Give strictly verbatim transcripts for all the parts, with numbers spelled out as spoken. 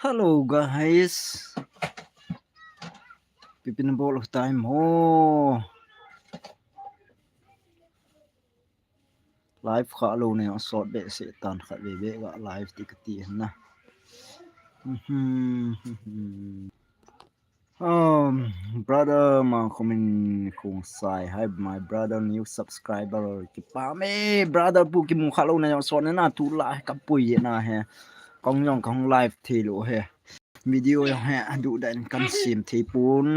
Hello guys. Pipin bol time ho. Live kha lo ne sot be se tan kha be be ga live ti ka ti na. Mhm. Um, brother Mangkhumin Khongsai, hi my brother, new subscriber. Kipa me brother pu kimu kha lo na jong sot na tu la ka pui na he. Kong jong kong live thi lo he. Video jong he adu dan kan sim thi pun.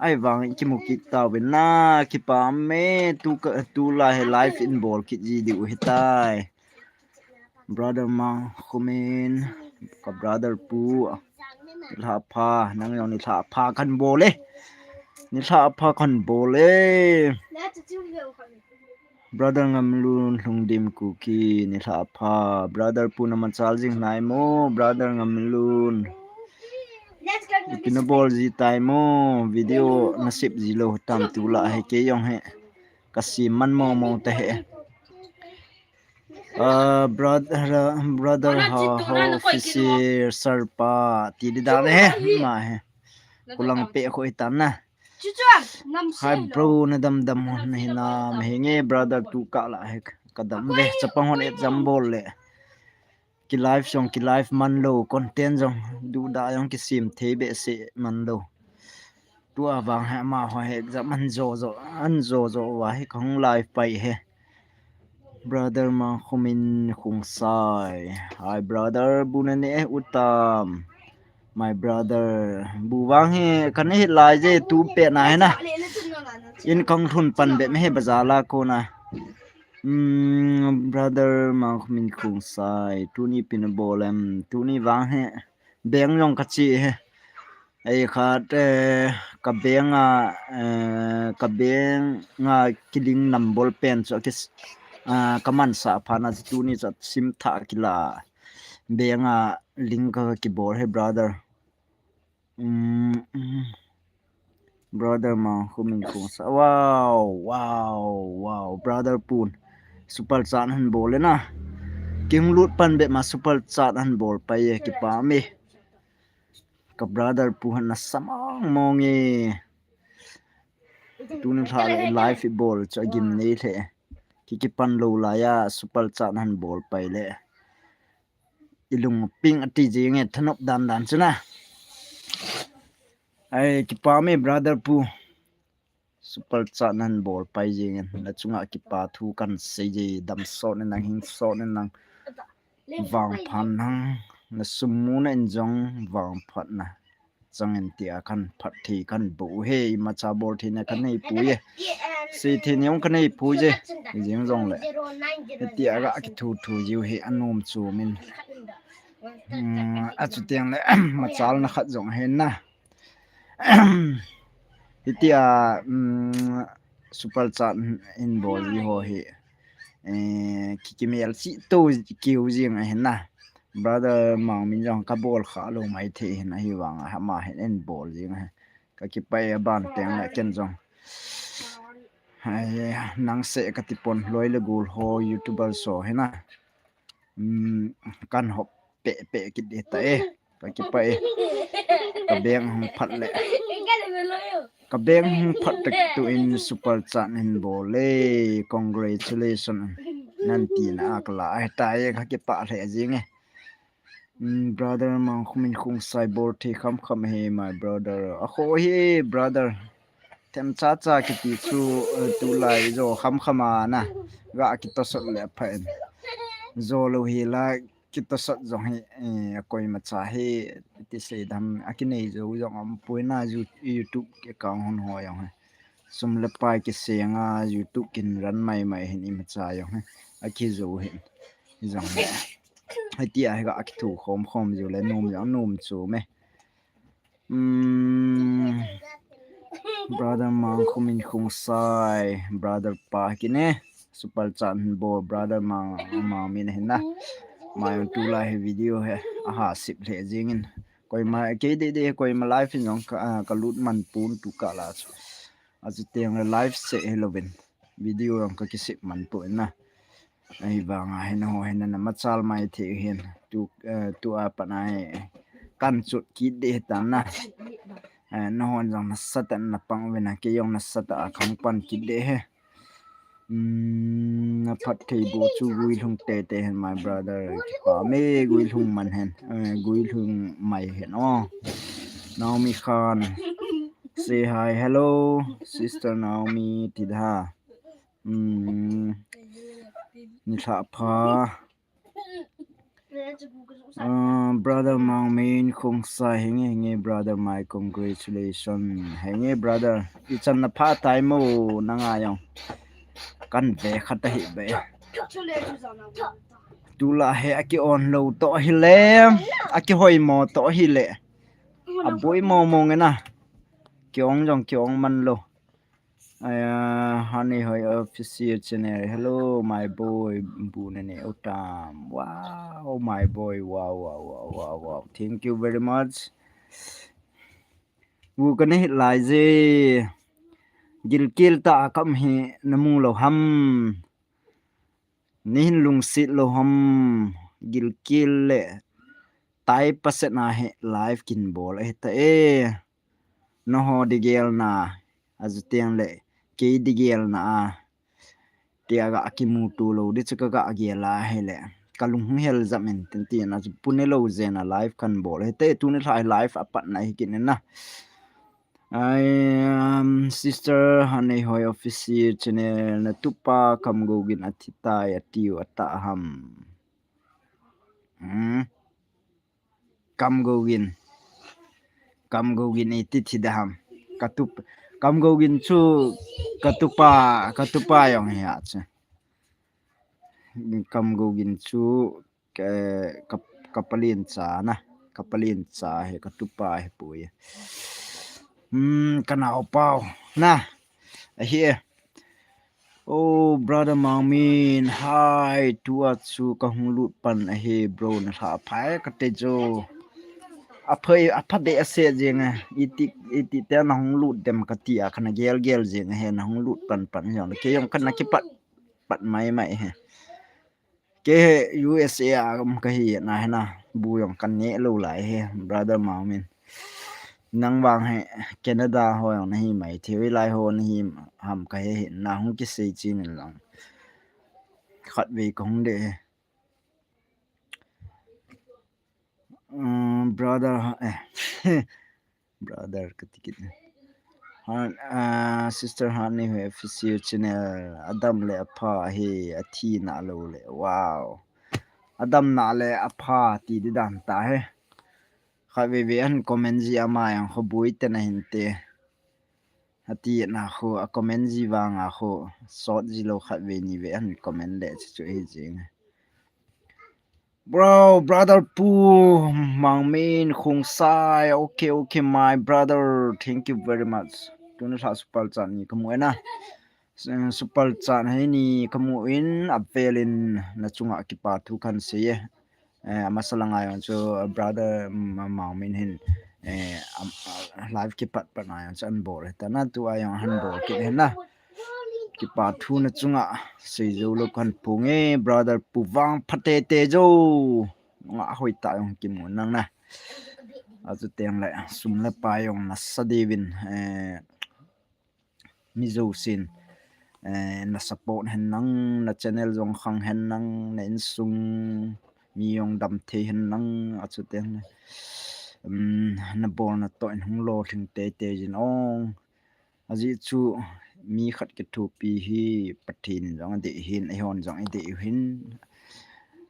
Ai vang kimu kit ta win na kipa me tu ka tu la he live in bol kit ji diu he tai. Brother Mangkhumin, ka brother pu. Nilhah pha, nang jong nilhah pha kan bol e. Nilhah pha kan bol e. Brother Ngamlun, Lhungdim Kuki, nilhah pha. Brother pu na machal jing nai mo, brother Ngamlun. Ipi na bol ji tai mo, video na sip ji lo tam tu la he kei jong he. Ka sim man mo mo ta he. Uh, brother, brother, how, how official sir pa ti di dan he ma he. Kulang pe ko itan na. Hi bro, na dam dam hon na hinam he nge brother tu ka la he ka dam ve chapang hon exam bol le. Ki live jong ki live man lo, content jong du da jong ki sim thei be se man lo. Tu a vang he ma ho he exam an jo jo an jo jo wa he kong live pai he. Brother Mangkhumin Khongsai. Hi brother, bu na ne utam. My brother, bu vang he kan he lai je tu pe na he na. In kong thun pan be me he bazar la ko na. Um, brother Mangkhumin Khongsai, tuni ipi na bol em, tuni vang he beng jong ka chi he. Ei khat eh, ka beng a eh, ka beng a kiling nambol pen chu kis ah, ka mansa pha na chu tuni chu sim tha kila beng a ling ka kibol he brother. Um, um. Brother Mangkhumin Khongsai. Wow, wow, wow. Brother pun. Super chat han bol le na. King lut pan be ma super chat han bol pai e kipa me. Ka brother pu han na samang mong e. Tuni lha le live i bol chu agim nei le. Ki kipan lo la ya super chat han bol pai le. I lung ping ati jing e thanop dan dan chu na. Ai kipa me brother pu. Super chat nan bol pai jing in na chunga kipa thu kan sei je dam sot ne nang hing sot ne nang vang phan nang na sum mu na in jong vang phat na chang in tia kan phat thi kan bu he ima cha bol thi na kan nei pu ye sei thi ni ong kan nei pu je jing jong le tia ga ki thu thu jiu he anum chu min a chu tiang le ma chal na khat jong he na Hitia um, super chat in bol ji ho hi eh, kikimel si to kiu jing a hin na brother mang min jong ka bol kha lo mai the hin ahi vang a ma hin in bol jing a ka kipai a ban teng le ken jong ai nang se ka tipon loi le gul ho youtuber so hin na um, kan hop pe pe kit de ta e ka kipa e ka beng hung phat le ka beng hung phat tak tu in super chat in bol le congratulation nan ti na ak la ai ta e ka kipa le jing e brother mang khumin khung sai bol thi kham kham he my brother a kho he brother Themcha cha kiti chu tulai jo kham kham a na ga kitosot le pha in jo lo hi la kitosot jong hi koima cha hi ti sei dam a kinei jo jong am pui na YouTube account hon ho jong hi sum le pai kisenga YouTube kin ran mai mai hin ima cha jong hi a ki jo hin jong hi hiti a hi ga kithu khom khom jo le num jong num chu me Umm, brother mang khumin khung sai brother pa kine super chat hin bol brother mang mang min hin na mai tu la he video he aha sip le jingin koima ke de de koima live in jong ka, ka lut man pun tu ka la chu achu teng le live se he lovin video jong ka kisip man pu na Ahivanga hin ho hin na machal mai the hin tu tu a pana he kan chut kit ding ahitan na. Eh, nahon jong nasatah in napang uvin, kei jong nasatah a kahung pan kit ding ahi. Hmm, naphat thei bou chu guilhung teitei hen, my brother. Kipah e, guilhung man hen. Eh, guilhung mai hen o. Naomi Khan, say hi, hello, sister Naomi, ti da. Hmm, nilhah pha. Uh, brother Mangmin Khongsai, henge, henge, brother, my congratulations. Henge, brother, ichan napha tai mo, nanga jong. Kan ve khat ahi be. Tulai hi aki-on lou toh ahile, akihoi mo toh ahile, aboi mo mo nge na. Ki-on jong ki-on man lou. Uh, Honey Hoi Official Channel. Hello, my boy. Bu ne ne utam. Wow, my boy. Wow, wow, wow, wow, wow. Thank you very much. Bu kane hi lai je. Gilkel tah a kam hi namu lou ham. Neihin lungset lou ham. Gilkel le tai pasat na hi live kin bol ahi ta e. Nangho digelna, achu teng le kei digelna a, tia ga kimuto lou ding chu kaga gel a ahile, kalung hung hel jam in tin tin a chu pune lou jeh a live kan bol ahi ta e, tuni lhah live apatna hi kit in na. Ai, um, sister Hanei Hoi Official Channel, natupa Kamgogin athi tai atiu, atah ham. Hmm. Kamgogin. Kamgogin iti thi da ham. Katup-, Kamgogin chu katupa, katupa jong ahi a chu. Kamgogin chu ka, ka, kapalen cha na. Kapalen cha ahi, katupa ahipoi. Hmm, kanaopa u na. Ahi e. Oh, brother Mangmin, hi, tua chu kahung lut pan ahi, bro, nalhah pha e kati chu. Apha, apha deh ase jeng e, iti, iti te nahung lut dem kati a, kana gel gel jeng e, nahung lut pan pan jong. Kei jong kana kipat, pat mai mai e. Kei hi U S A a um kahi na hi na, bu jong kaneh lou lai hi, brother Mangmin. Nang vang hi Canada ho jong nahi mai thei, hilai ho nahi ham kahe hi, nahung kisei chen in lang. Khatvei kahung deh hi. Um, brother, eh. Brother kati kit. Han, ah, sister Hanei Hoi Official Channel, adam le apha hi, athi nalou le. Wow. Adam na le apha ti ding dan ta hi. Khatvei vei ahin comment ji ama jong kho boi tena hinte. Ati na kho, a comment ji vang a kho, sot ji lou khatvei nivei ahin comment le chu chu hi jing. Bro, brother Pu Mangmin Khongsai. Okay, okay, my brother. Thank you very much. Tuni lha super chat ni kamu e na. Eh, super chat hi ni kamu in, avel in nachunga kipa thu kahin sei e. Eh, amasa langa jong chu, eh, brother, mm, Mangmin hin, eh, am, ah, live kipat pat na jong chu ahin bol e. Tana tua jong ahin bol kit e na. Kipa thu nachunga sei jou lou kahin phong e, brother Pu vang pha teitei jou. Nga hoi ta jong kimu nang na. Achu teng le sum le pai jong nasa diuvin, eh, mi jousen, eh, na support hen nang, na channel jong khang hen nang, na insung mi jong dam thei hen nang, achu teng le, um, na bolna toh in hung lolhing teitei jin ong. Ajeh chu mi khat kithopi hi Pathen in jong adei hin, eihon jong idei u hin,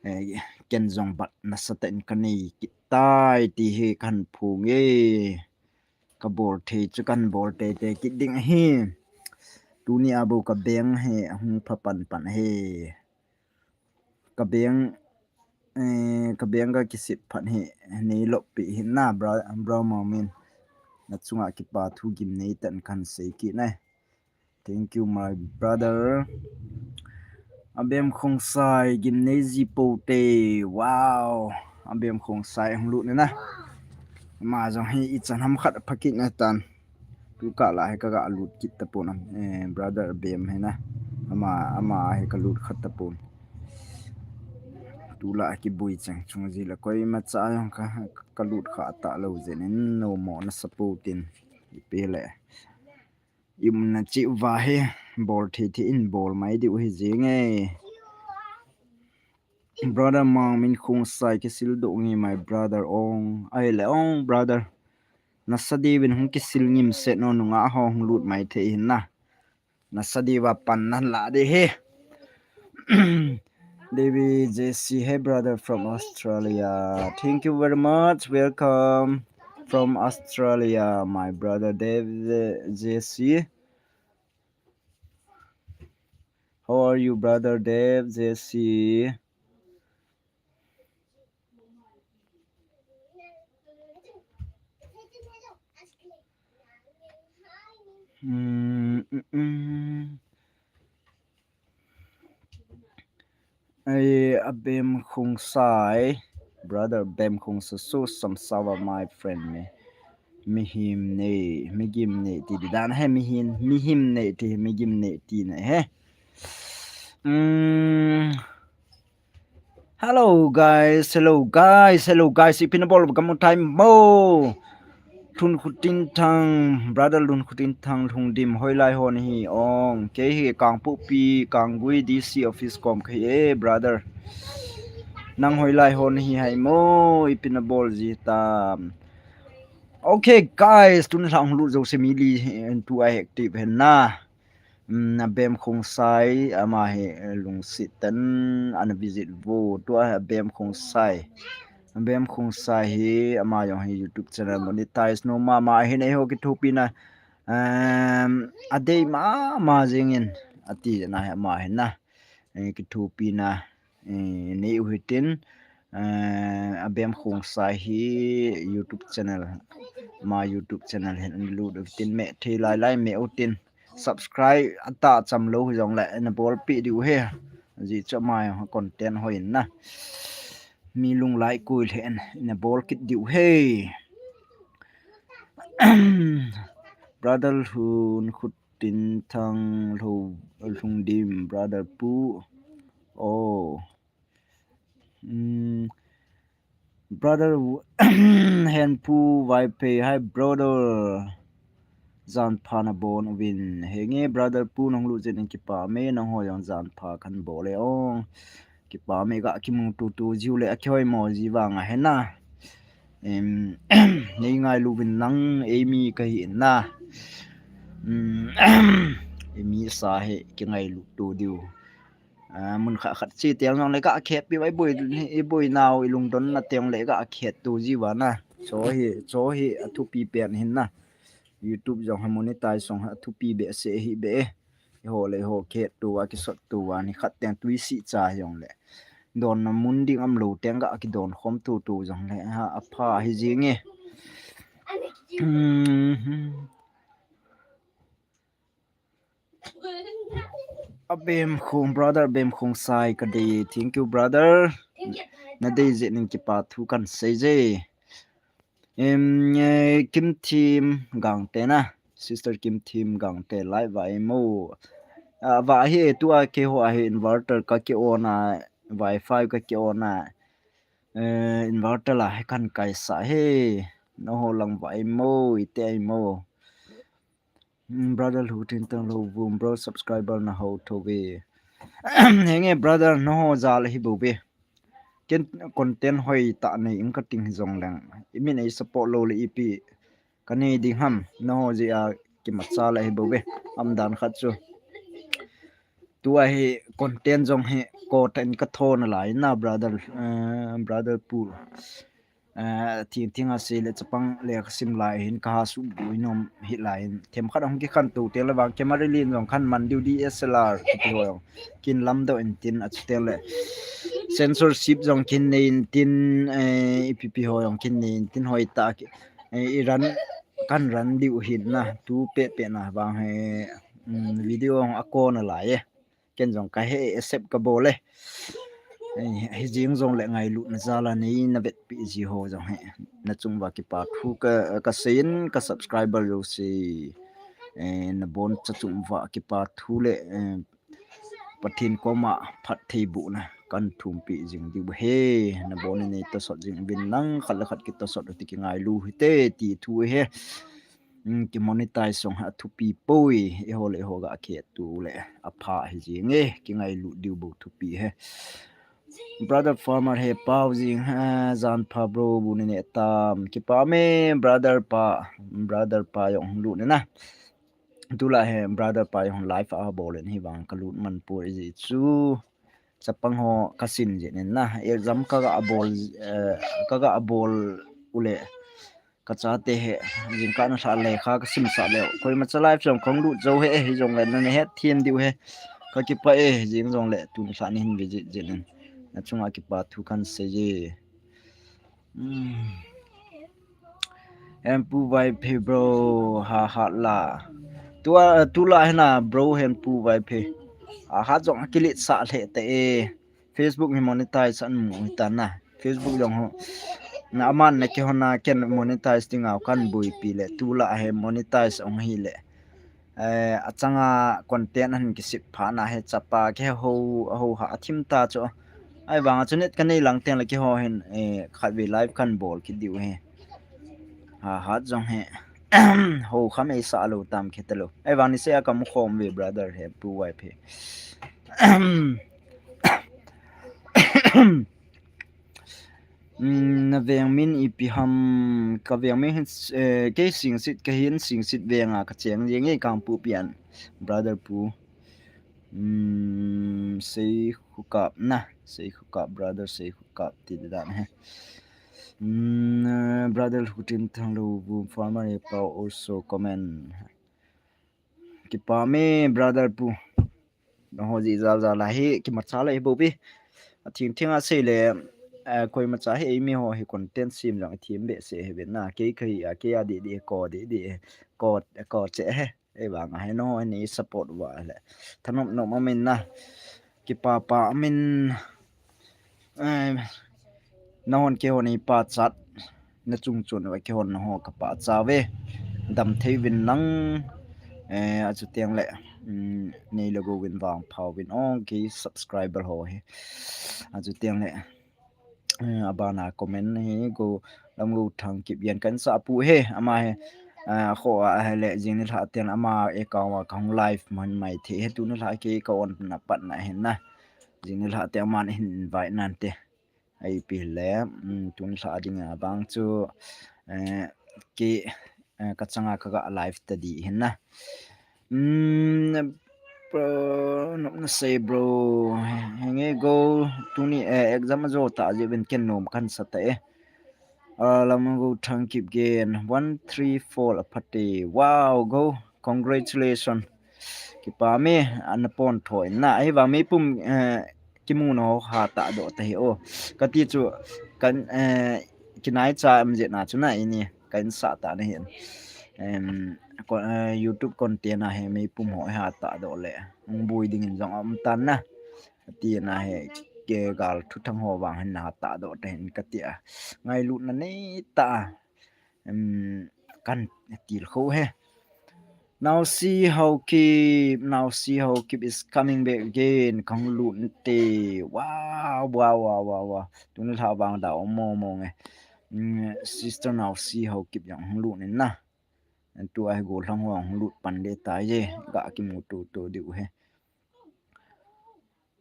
eh, ken jong bat nasatah in kanei kit tai ti hi kahin phong e. Kabol thei chu kahin bol teitei kit ding ahi. Tuni a bou ka bank hi ahung pha pan pan ahi. Ka bank, eh, ka bank ka kisip phat hi, nei lop pi hi na, bro, bro Mangmin. Nachunga kipa thu gimnei tah in kahin sei kit e. Thank you, my brother. Abem Khongsai, gimnei ji pou te. Wow. Abem Khongsai hung lut e na. Ama jong hi ichan ham khat apha kit e tan. Tu kah la hi kaga lut kit tapon, eh, brother Abem hi na. Ama, ama hi kalut khat tapon. Tulai kibui cheng chung ji le koima cha jong ka, ka lut kha ta lo jeh in no mo na support in. Ipi le. Imna chi va hi bol thi thi in bol mai diu hi jing e. Brother Mang Min Khung Sai kisil do nge my brother ong. Ai le ong brother. Nasa diuvin hung kisil ngim set no nunga ho hung lut mai thei hin na. Nasa diuva pan nan la di hi. David J C, hey brother from Australia. Thank you very much. Welcome from Australia, my brother David J C. How are you, brother Dave, J C? Mm, mm, mm. Ai, Abem Khung Sai, brother Abem Khung Sai, so some sava my friend me. Mihim nei, migim nei ti di dan he mihin, mihim nei ti, migim nei ti nei he. Mm. Hello guys, hello guys, hello guys. Ipi na bol kamu time mo. Lhunkhutinthang, brother Lhunkhutinthang Lhungdim hoilai ho nahi ong. Kei hi Kangpokpi, Kanggui D C office kom kahi e, brother. Nang hoilai ho nahi hai mo, ipi na bol ji tam. Okay guys, tun lang lut jo se mi li, eh, tu ai active hen na. Mm, Abem Khung Sai, ama hi, eh, lungset tah in ana visit vo, tua hi Abem Khung Sai. Abem Khung Sai hi, ama jong hi YouTube channel monetize nom mama hi nei ho kithopi na, um, adei mama jing in, ati na hi ama hi na. Eh, kithopi na, eh, nei u hitin, eh, Abem Khung Sai hi YouTube channel, ama YouTube channel hin lut u hitin me thei lai lai me u tin. Subscribe ata cham lo jong le na bol pi diu he. Ji chu ama content hoi na. Mi lung lai kui le na bol kit diu he. Brother Lhunkhutinthang Lhungdim, brother Pu. Oh. Mm. Brother Henpu Vaiphei, hi brother. Jan pha na bon uvin. Henge brother Pu nang lut jin in kipah me nang ho jong jan pha kan bol e ong. Kipah me ga kimu tutu jiu le akihoi mo ji vang a hena. Em, nei ngailu vin nang eimi kahi na. Mm, eimi sa hi kingailu tu diu. Ah, mun khat khat chi tiang jong le ka khet pi vai boi, i boi nau i lungdon na tiang le ka khet tu ji va na. Cho hi, cho hi athupi pen hin na. YouTube jong ha monetize jong ha athupi be se hi be. I ho le ho khet tu va kisot tu va ni khat tiang tui si cha jong le. Don na mun ding am lo tiang ka kidon khom tu tu jong le ha apha hi jing e. Mhm. Abem Khung, brother Abem Khung Sai ka dei. Thank you, brother. Na dei jeh in kipa thu kan sei je. Em, eh, Kim Thim Gangte na. Sister Kim Thim Gangte lai vai mo. Ah, va hi tu a keiho a hi inverter ka ki on a, wifi ka ki on a. Eh, inverter la hi kan kai sa he. No ho lang vai mo, ite ai mo. Mm, brother Lhunkhutinthang Lhungdim, bro, subscriber na ho tho ve. Henge brother, no ho jal hi bo ve. Ken content hoi tah nei in ka ting hi jong leng. I min ei support lo le ipi ka nei ding ham, no ho jeh a kimacha la hi bo ve. Am dan khat chu. Tua hi content jong hi ko ta in ka tho na lai na brother, eh, brother Pu. Eh, thing thing a sei le chapang le ka sim lai hin ka ha su bui nom hi lai hin. Them khat hong ki khan tu te le vang camera lin jong khan man diu D S L R ti ho jong. Kin lam do in tin a chu te le. Censorship jong kin nei in tin, eh, ipi pi ho jong kin nei in tin hoi ta ki. Eh, i ran kan ran diu hin na tu pe pe na vang he, mm, video hong a ko na lai e. Ken jong ka he accept ka bol e. Eh, hi jing jong le ngailut na jal a nei na vetpi ji ho jong he. Na chung va kipa thu ka, ka sei in ka subscriber jouse. Eh, na bon cha chung va kipa thu le, eh, Pathen koma phattheibohna kahin thumpi jing diu ahi. Nabon in nei tosot jing uvin lang, khat le khat kitosot u ti kingailu hite ti thu ahi. Kimonetize jong athupi poi, eiho le eiho ga khet u le apha hi jing e, kingailu diu bou thupi ahi. Brother Farmer he pao jing, jan pha bro, bu nei neh tam. Kipa me brother pa, brother pa jong lut in na. Tulai hi brother pa jong live abol in hivang kalut man poi ji chu. Chapang ho kasin jin in na. Exam kaga bol, kaga bol u le kachate hi jingkah nilhah lekha kasimsah leu. Koimacha live jong kalut jou hih e, hijongle naneh het them diu ahi. Kakipah e, jing jongle tuni lhah nahin visit jin in. Nachunga kipa thu kahin sei e. Henpu Vaiphei bro, ha ha la. Tua, tulai hi na bro Henpu Vaiphei. Aha jong kiletsah lheh ta e. Facebook hi monetize ahin mu hitan na. Facebook jong ho. Na aman na kihon a ken monetize dinga kahin boipi le tulai hi monetize ahung hile. Achanga content ahin kisem phat na hi chapa kihou, hou ha athim ta chu. Ahivang a chu net kanei lang teng le kihou hin, khatvei live kahin bol kit diu ahi. Ha, hat jong hi. Hou kham eisah lou tam kit talou. Ahivang ni se a kamu khom ve brother Henpu Vaiphei. Na veng min ipi ham, ka veng min hin, kei Singsit kahin, Singsit veng a kacheng jeng e Kangpokpi a brother pu. Seikhokap na, Seikhokap brother, Seikhokap ti dan ahi. Brother Lhutin Thanglou, Farmer Pao also comment. Kipa me brother pu. Nangho jeh jal jal a hi kimacha lou hi bou pi. Atheng theng a sei le, koimacha hi eimi ho hi content sem jong them behseh hi ven na. Kei kahi a, kei a didi, ko didi, ko, ko che hi. Ahivang a hi nangho nei support uva le thanop nom amin na. Kipa pa amin. Nahon keihon eipachat nachung chun uva keihon nangho kapachat uve. Damthei uvin lang, achuteng le, nei le gouvin vangpha uvin ong kei subscriber ho hi. Achuteng le, abana comment hi Go, Lamgouthang Kipgen kahin sah pu hi, ama hi, kho a hile jing nilhah teng ama account a kahung live man mai thei hi, tu nilhah kei ka on na pat na hin na. Jing nilhah teng aman hin invite nante. Ipi le, tu nilhah dinga vang chu, kei, kachanga kaga live ta di hin na. Nop na sei bro. Henge Go, tuni exam ajo ta jeh uvin ken nom kahin sa ta e. Lamgouthang Kipgen, one three four a phate. Wow Go, congratulations. Kipa me, ana pon tho in na. Ahivang meipum kimu nau hatah doh ta hi o. Kati chu kan, kinaicha em jeh na chu na ini kahin sah ta na hin. YouTube content a hi meipum ho hatah doh le hung boi dingin jong aum tan na. Ati na hi, kei gal thuthang ho vang hin na hatah doh ta hin kati a. Ngailutna nei ta a. Kahin tilkhou hi. Naosi Haokip, Naosi Haokip is coming back again. Kahung lut inte. Wow, wow, wow, wow, wow. Tu nilhah vang da um mong mong e. Sister Naosi Haokip jong hung lut in na. Tua hi gollhang ho hung lut pan le ta e. Ga kimu tou tou diu hi.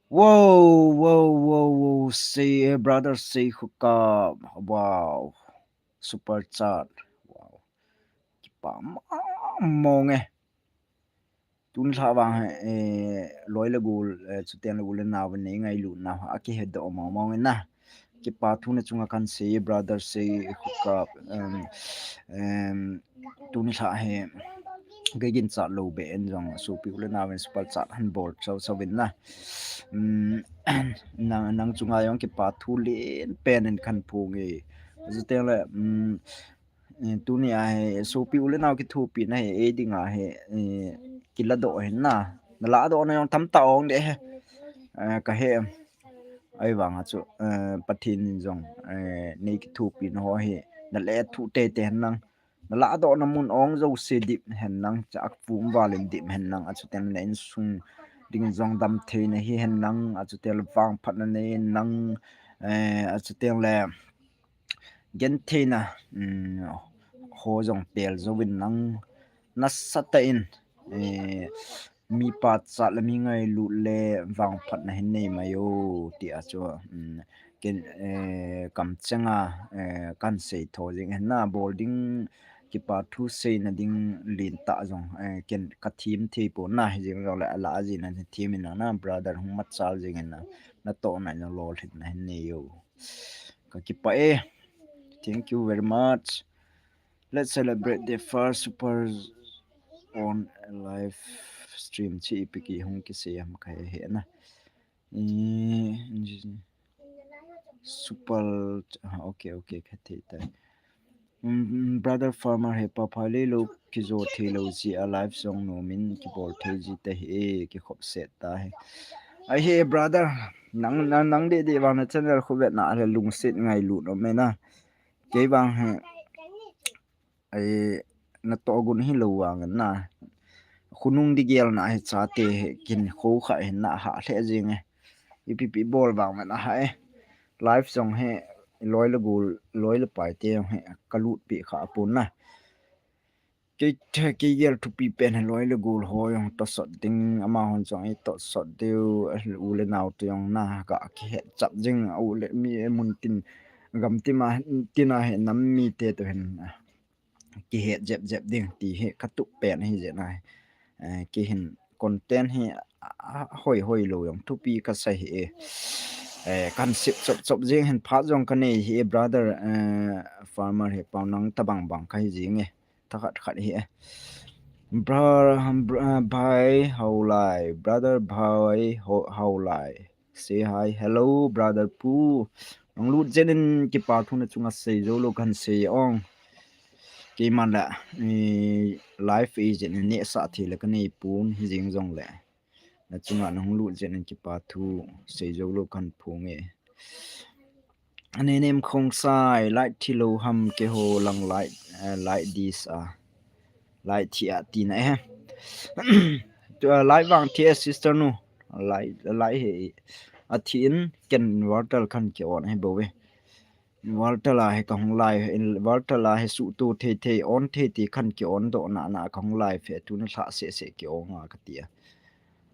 Wow, wow, wow, wow, sei, brother Seikhokap. Wow. Super chat. Wow. Kipa mong e. Tu nilhah vang hi, loi le gol, chuteng le u le nao nei ngailutna akihedoh mong mong in na. Kipa thu nachunga kahin sei brother Seikhokap, tu nilhah hi kei ginchat lou beh in jong sopi u le nao in super chat hin bol chau chau vin na. Nang, nang chunga jong kipa thu lenpen in kahin phong e. Chuteng le, tuni a hi sopi u le nao kithopina hi ei dinga hi kiladoh hin na. Naladoh na jong tamtah ong de hi. Kahe. Ahivang a chu, Pathen in jong nei kithopina ho hi nalethuh teitei hen lang. Naladoh na mun ong jouse dip hen lang, chapum val in dip hen lang, achuteng le na insung ding jong damtheina hihen lang, achuteng le vangphatna nei in lang, eh, achuteng le gentheina, um, ho jong pel jouvin lang, nasatah in, eh, mi pachat le mi ngailut le vangphatna hin nei mai o, tia chu, um, ken, eh, kamchenga, eh, kahin sei tho jing ahin na, bol ding kipa thu seina ding lentah jong, eh, ken kathim thei pon na, hijeng jongle ala jeh in thim in lang na, brother hung machal jing in na, natohna in lolhinna hin nei o. Kakipah e. Thank you very much. Let's celebrate the first super on live stream. Chi ipi kihung kisei ham kahe he na. Eh, super, ah, okay, okay, kathei tai. Um, brother Farmer he, papa le lo kijo thei lou jeh a live jong nom in kibol thei ji tahih e, kikhop set tahi. Ahi e brother, nang, nang, nang deh deh vang na channel khu vetna le lungset ngailut um e na. Kei vang hi, eh, natoh gun hilou vang na. Khonung digelna hi chate hi kin kho kha hin na ha lheh jing e. Ipi pi bol vang na ha e. Live jong hi loi le gol, loi le pai te jong hi kalut pi kha pon na. Kei, kei gel thupi pen hi loi le gol ho jong tosot ding, amahon jong i tosot diu, u le nao te jong na ka kihet chap jing, u le mi mun tin, gam tima, tina hi nam mite to hin, kihet jep jep ding ti hi katup pen hi jeh na. Eh, kei hin content hi, a, a, hoi hoi lou jong thupi kasei hi e. Eh, kahin sep chop chop jing hin phat jong kanei hi e, brother, eh, Farmer he, pau nang tabang bang kahi jing e. Thakhat khat hi e. Bra-, bra-, bhai Haolai, brother bhai Ho-, Haolai. Say hi, hello, brother Pu. Nang lut jeng in kipa thu na chunga sei jou lou kahin sei ong. Keiman la, eh, live agent in neh sah thei le kanei pon hijeng jongle. Na chunga nang lut jeng in kipa thu sei jou lou kahin phong e. Ani nem Khongsai, light thi lou ham keiho lang light, eh, light this a. Light thi a tina e. Tu, eh, light vang thi e sister nu. Light, light hi. Athi in ken inverter kahin ki on hi bou e. Inverter la hi kahung live, inverter la hi suhto thei thei, on thei thei kahin ki on doh na na kahung live hi. Tuni lha seh seh ki on a kati a.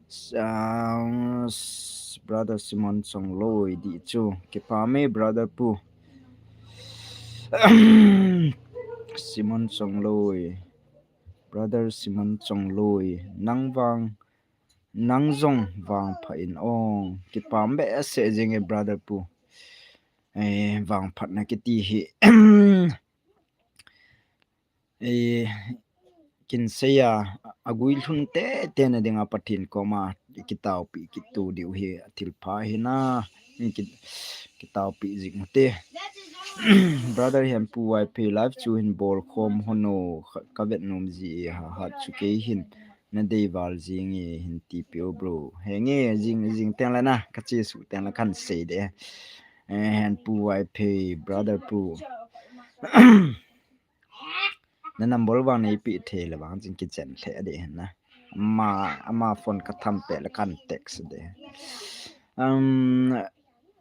S-, ah, s-, brother Simon Chongloi di chu. Kipa me brother Pu. Simon Chongloi. Brother Simon Chongloi. Nang vang, nang jong vangpha in ong. Kipa me se jing e brother Pu. Eh, vangphatna kiti hi. Eh, kin sei a, agui lhun tete na dinga Pathen koma kitaopi kit diu hi athilpha hi na, ki, kitaopi jing u te. Brother Hempu Y P live chu hin bol khom hono, ka vet nom ji e ha, hat chu kei hin na dei val jing e hin ti piu bro. Henge jing, jing teng la na, kache su teng la kahin sei de. Eh, Hempu Y P, brother Pu. Na number vang nei pi thei le vang jing kichen lheh de na. Ama, ama phone katham pe le kahin text de. Um,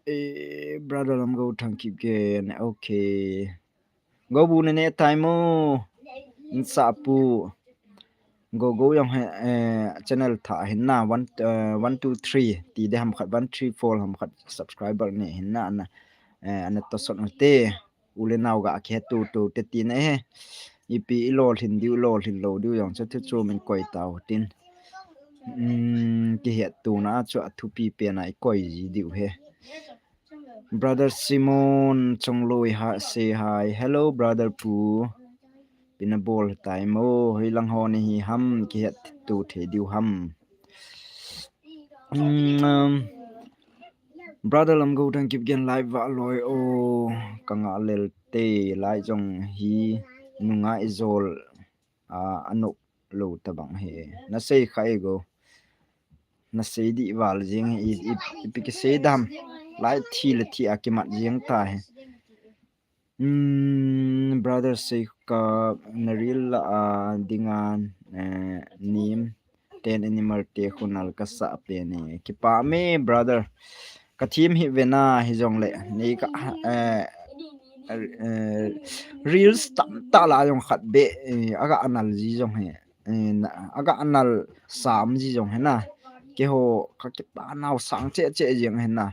eh, brother Lamgo Thangkipgen, okay. Go bu ne ne tai mo. Insa pu. Go go jong he, eh, channel tha hin na one, eh, one two three ti de ham khat, one three four ham khat subscriber ne hin na na. Eh, ana tosot u te. U le nao ga kihe tu tu te ti na he. Ipi i lolhin diu, lolhin lou diu jong chu thu chu min koi tau tin. Um, kihe tu na chu athupi pen a i koi ji diu he. Brother Simon Chongloi ha, say hi. Hello, brother Pu. Ipi na bol tai mo, hoi lang ho ni hi ham, kihet tu thei diu ham. Um, brother Lamgo Thangkipgen live va loi o, ka nga lel te, live jong hi nunga i jol, a, anop lou tabang he. Na sei kha e go. Na sei di val jing he, i, i, ipi kisei dam. Live thi le thi a kimat jing ta he. Hmm, brother Seika, na reel la a dinga, eh, nim ten animal te khunal kasa pe ni. Kipa me brother. Ka thim hi vena hi jong le. Ni ka eh, eh, reels tam ta la jong khat be eh, aga anal ji jong he. Eh, na- aga anal sam ji jong he na. Ke ho ka kipa nau sang che che jing he na.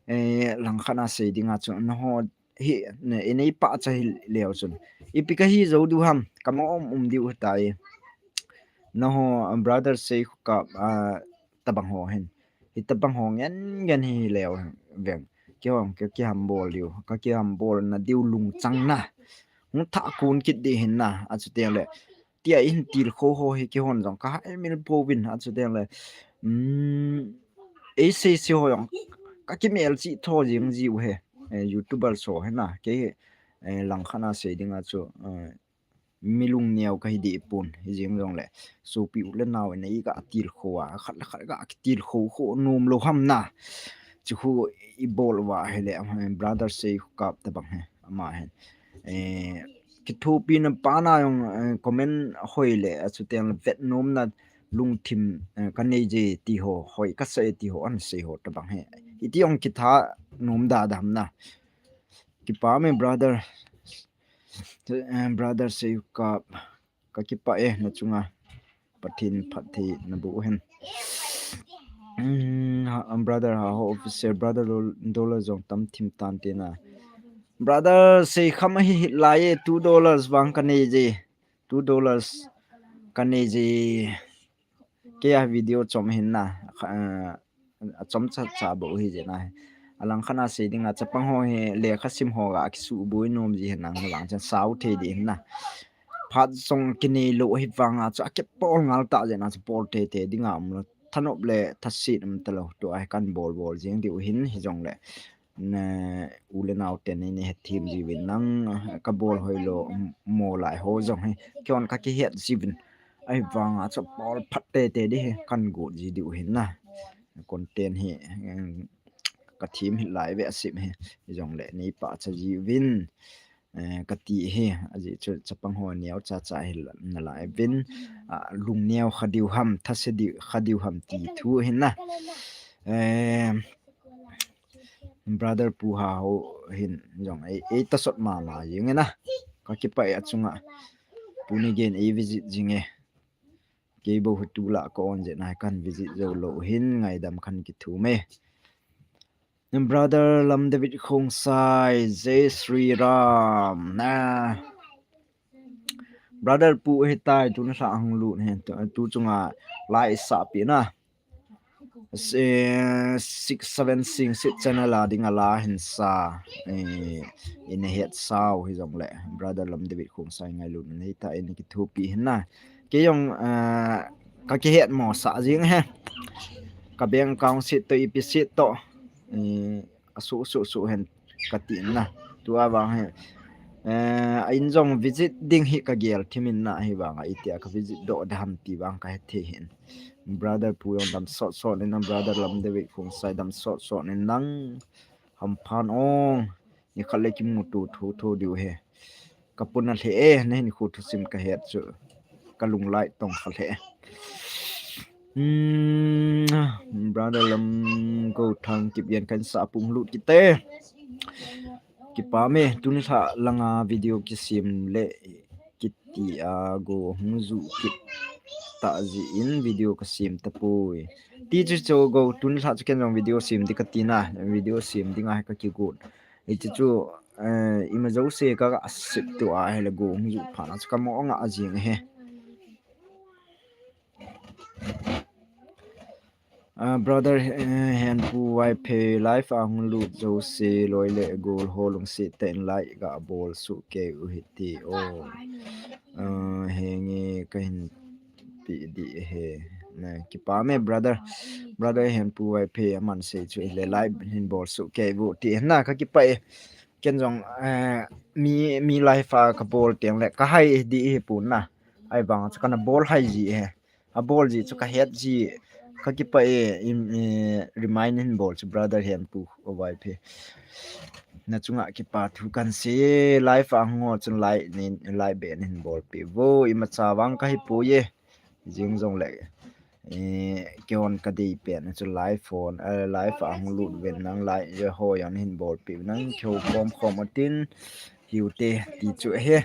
Eh, lang khana sei dinga chu na ho hi ne inei pa cha hi leo chun. Ipi ka hi zo du ham ka ma um um diu ta e. Na ho brother sei ka uh, tabang ho hin. Hi tabang ho ngen ngen hi leo veng. Ki hong ki ki ham bol diu. Ka ki ham bol na diu lung chang na. Hung tha kun kit di hin na. A chu teng le. Tia in til kho ho hi ki hon jong ka hai mil po vin a chu teng le. Um, ei sei sei ho jong ka ki mel chi tho jing ji u he. Eh, YouTuber so he na. Ke eh, lang khana sei dinga chu eh, milung neo ka hi di pun hi jing jong le. Supi u le nau ne i ka til kho a khat le khat ka til kho kho nom lo ham na. Chu khu i bol wa he le brother sei kap ta bang he ama he. Eh, kithupi na pa na jong eh, comment hoi le a chu teng le vet nom na lungthim eh, ka nei je ti ho hoi ka sei ti ho an sei ho ta bang he. Iti jong kitha nom da dam na. Kipa me brother. Eh, brother sei ka ka kipa e na chunga. Pathin phat thei na bu hen. Mm, ha- um, brother ha ho officer brother dol- dollar jong tam thim tan te na. Brother sei kham hi hit lai e two dollars vang ka nei je. Two dollars ka nei je. Ke a video chom hin na. Uh, a chom cha cha bo hi je na. Alang khana sei dinga chapang ho hi lekha sim ho ga kisu boi nom ji hin na lang chan sau thei di hin na. Phat song kinei lo hi vanga chu a ke pol ngal ta je na chu pol te te dinga um lo. Thanop le thasit um ta lo tu ai kan bol bol jing diu hin hi jong le. Ne u le nau ten ni he thim ji vin nang ka bol hoi lo mo lai ho jong hi. Kion ka ki het ji vin. Ai vanga chu pol phat te te di hi kan gu ji diu hin na. Content hi em, ka thim hi lai ve a sim hi. Hi jong le ni pa cha ji vin. Eh, ka ti hi a ji chu chapang ho neo cha cha hi la- na lai vin. Ah, lung neo kha diu ham thase diu kha diu ham ti thu hin na. Eh, brother pu ha ho hin jong ei ei ta sot ma ma jing na. Ka kipa e a chunga. Pu ni gen ei visit jing e. Kei bo hu tu la ko on je na kan visit zo lo hin ngaidam khan ki thu me. Brother Lam David Khongsai, Jai Shri Ram. Na. Brother pu he tai tu na sa hung lu ne tu, tu chunga lai sa pi na. Se- six seven six six channel a ding a la hin sa. Eh, in a het sau hi jong le. Brother Lam David Khongsai ngai lu ne ta in ki thu pi hin na. Ke jong eh, ka ki het mo sa jing he. Ka bank account sit to ipi sit to. Eh, a su su su hen ka ti na. Tu a vang he. Eh, a in jong visit ding hi ka gel thim in na hi vang a itia ka visit do da ham ti vang ka he the hin. Brother pu jong dam sot sot in na brother Lam David Khongsai dam sot sot in nang ham phan ong. Ni khat le ki mu tu thu thu diu he. Ka pun a hle e, na hin khu thu sim ka het chu. Ka lung lai tong kha hle. Hmm, brother Lam Go Thang kip yan kan sa pung lut kite. Kipa me, tuni tha langa video kisim le kiti a go hung ju kit ta ji in video ka sim ta pui. Ti chu chu go tuni tha chu ken jong video sim di ka ti na, video sim di nga ka ki gut. Iti chu eh, ima jo se ka ka sip tu a he le go hung ju pha na chu ka mo nga a jing he. Ah, brother eh, hen pu wai phe life a hung lut jo se loi le gol ho lung se ten lai ga bol su ke u hi ti o. Ah, he nge ka hin pi di he na kipa me brother. Brother hen pu wai phe man se chu le lai hin bol su ke bu ti na ka kipa e. Ken jong eh, mi mi life a ka bol teng le ka hai di hi pu na. Ai bang chu kana bol hai ji he. A bol ji chu ka het ji ka kipa e, im, e remind hin bol chu brother hen pu o wai phe. Na chunga kipa thu kan se life a ngo chun lai ni lai be nin bol pi vo ima cha wang ka hi pu ye. Jing jong le Eh, keion kadei pen chu live phone, eh, live a hung lut uvin nang live ho jong hin bolpeh uvin nang keiho kom khom utin hiu te ti chu ahi.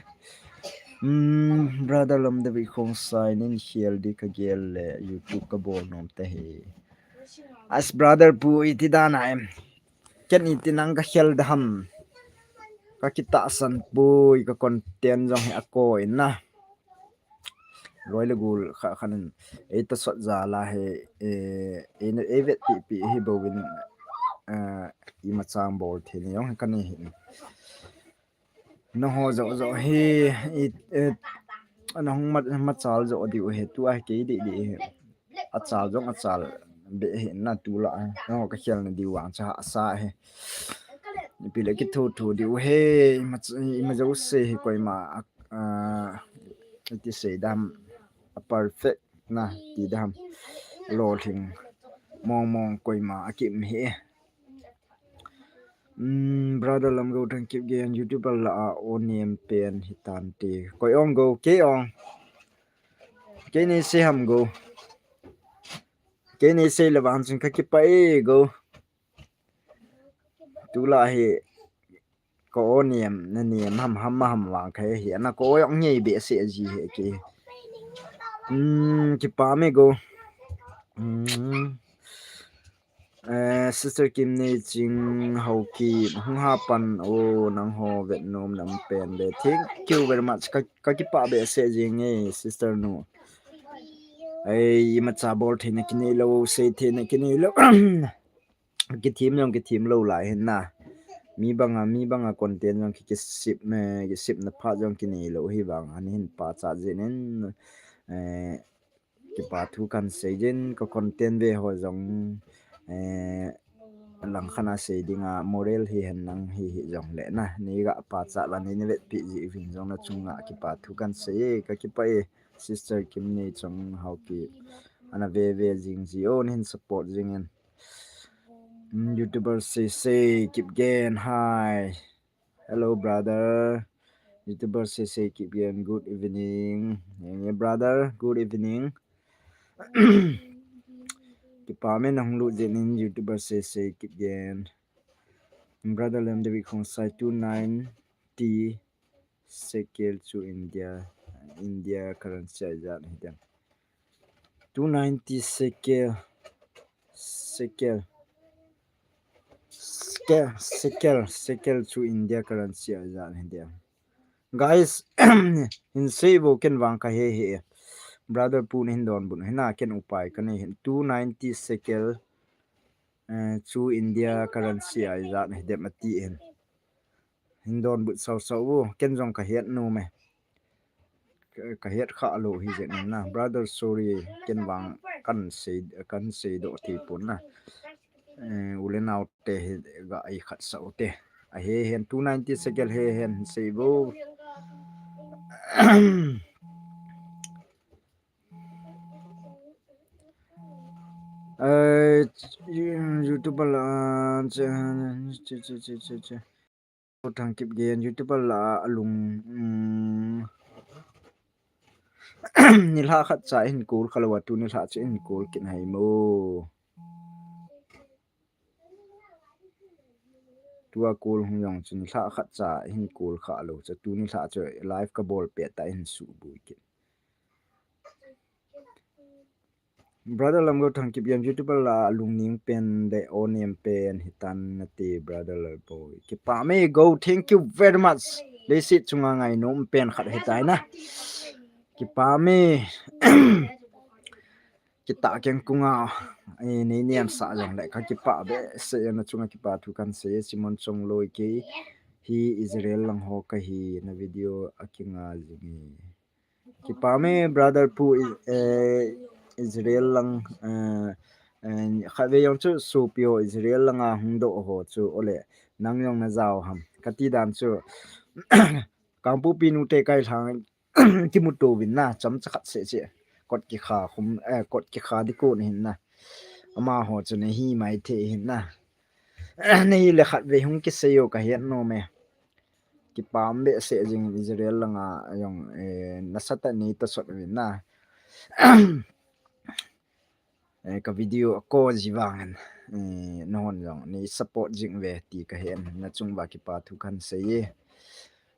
Hmm, brother Lamdevik Khongsai, nin khel di kagel le YouTube kabol nom tahi. As brother Pu iti dan a em. Ken iti nang kakhel da ham. Kakitahsan poi ka content jong hi akoi na. Loi le gol kha khan in. Ei ta sot ja la he, eh, ei, ei vetpeh peh hi bouvin, eh, imacha bol thei ni jong hi kani hin. Naho jo jo hi, i, eh, nahung ma, machal jo diu hi, tua hi kei di di hi. Achal jong achal be hi na tu la. Naho kakhel na diu vang cha sa hi. Ipi le kithu thu diu hi, ima, ima jo se hi koima, ah, iti sei dam, a perfect na ti dam. Lolhing mong mong koima akim hi. Hmm, brother Lamgo Thangkipgen, YouTuber la a o nem pen hitante. Koi ong go, kei ong. Kei nei sei ham go. Kei nei sei le vang chun kakipah e go. Tu la hi ka o nem, na nem ham ham ma ham vang kahe hi. Ana ka o jong ngei behseh ji hi kei. Hmm, kipah me go. Hmm. Eh, Sister Kimneiching Haokip, hung ha pan o, nangho vet nom na um pen le. Thank you very much. Ka, kakipah behseh jing e, sister nu. Ei, imacha bol theina kinei lou, sei theina kinei lou. Kithem jong kithem lou lai hin na. Mi banga, mi banga content jong ki, kisip, eh, kisipna phat jong kinei lou hi vang. Ani hin pachat jin in, eh, kipa thu kan sei jin, ka content ve ho jong, eh, lang khat a sei dinga moral hi hen lang hi hi jong le na. Nei ga pachat la nei, nei vetpeh ji vin jong na chunga kipa thu kan sei e, kakipah e, Sister Kimneiching Haokip. Ana ve ve jing ji o, nei hin support jing in. Mm, YouTuber Sese Kipgen, hi. Hello, brother. YouTuber Sese Kipgen, good evening. Yeah, brother, good evening. Kipah me nahung lut jeh in, YouTuber Sese Kipgen. Brother Lamdevik Khongsai, two ninety shekel chu India, India currency a ijat hi dem. Two ninety shekel, shekel, shekel, shekel, shekel chu India currency a ijat hi dem. Guys, hin sei vo, ken vang kahe hih e. Brother Pu na hin donbut u hina, ken upai kanei hin. Two ninety shekel, eh, chu India currency a ijat hi dem ati hin. Hin donbut sau sau vo, ken jong kahet nom e. Ka, kahet kha lou hi jeh in na. Brother, sorry, ken vang kan sei, kan seidoh thei pon na. Eh, u le nao te hi ga i khat sa u te. Ahe hen, two ninety shekel he hen sei vo. Eh, YouTuber la, che, che, che. Thangkipgen, YouTuber la a lung, um, nilhah khat cha hin call kha lou a, tu nilhah chu hin call kit hai mo. Tua call hung jong chu nilhah khat cha hin call kha lou chu, tu nilhah chu live kabol pet a hin suboi kit. Brother Lamgo Thangkipgen, YouTuber la a lungning pen le o nem pen hitan nate, brother Lalboi. Kipah me go, thank you very much. Leiset chunga ngainom pen khat hitai na. Kipah me. Kitah keng kunga, eh, nei niamsah jong le kakipah behseh e, na chunga kipa thu kan sei e, Simon Chongloi, kei hi Israel lang ho kahi, na video a kinga jing e. Kipah me, brother Pu, eh, Israel lang, eh, eh, khatvei jong chu sopi ho Israel langa hung doh ho chu, ole, nang jong na jao ham. Kati dan chu, Kangpokpi nute kailhang kimuto uvin na, chomcha khat seh seh. Kot kikha khum, eh, kot kikha ding kon hin na. Amaho chu na hi mai thei hin na. Nei le khatvei hung kisei o kahet nom e. Kipah behseh jing Israel langa jong, eh, nasatah nei tosot uvin na. eh, ka video a ko ji vang hen, eh, nahon jong nei support jing ve ti ka hen, na chung va kipa thu kan sei e.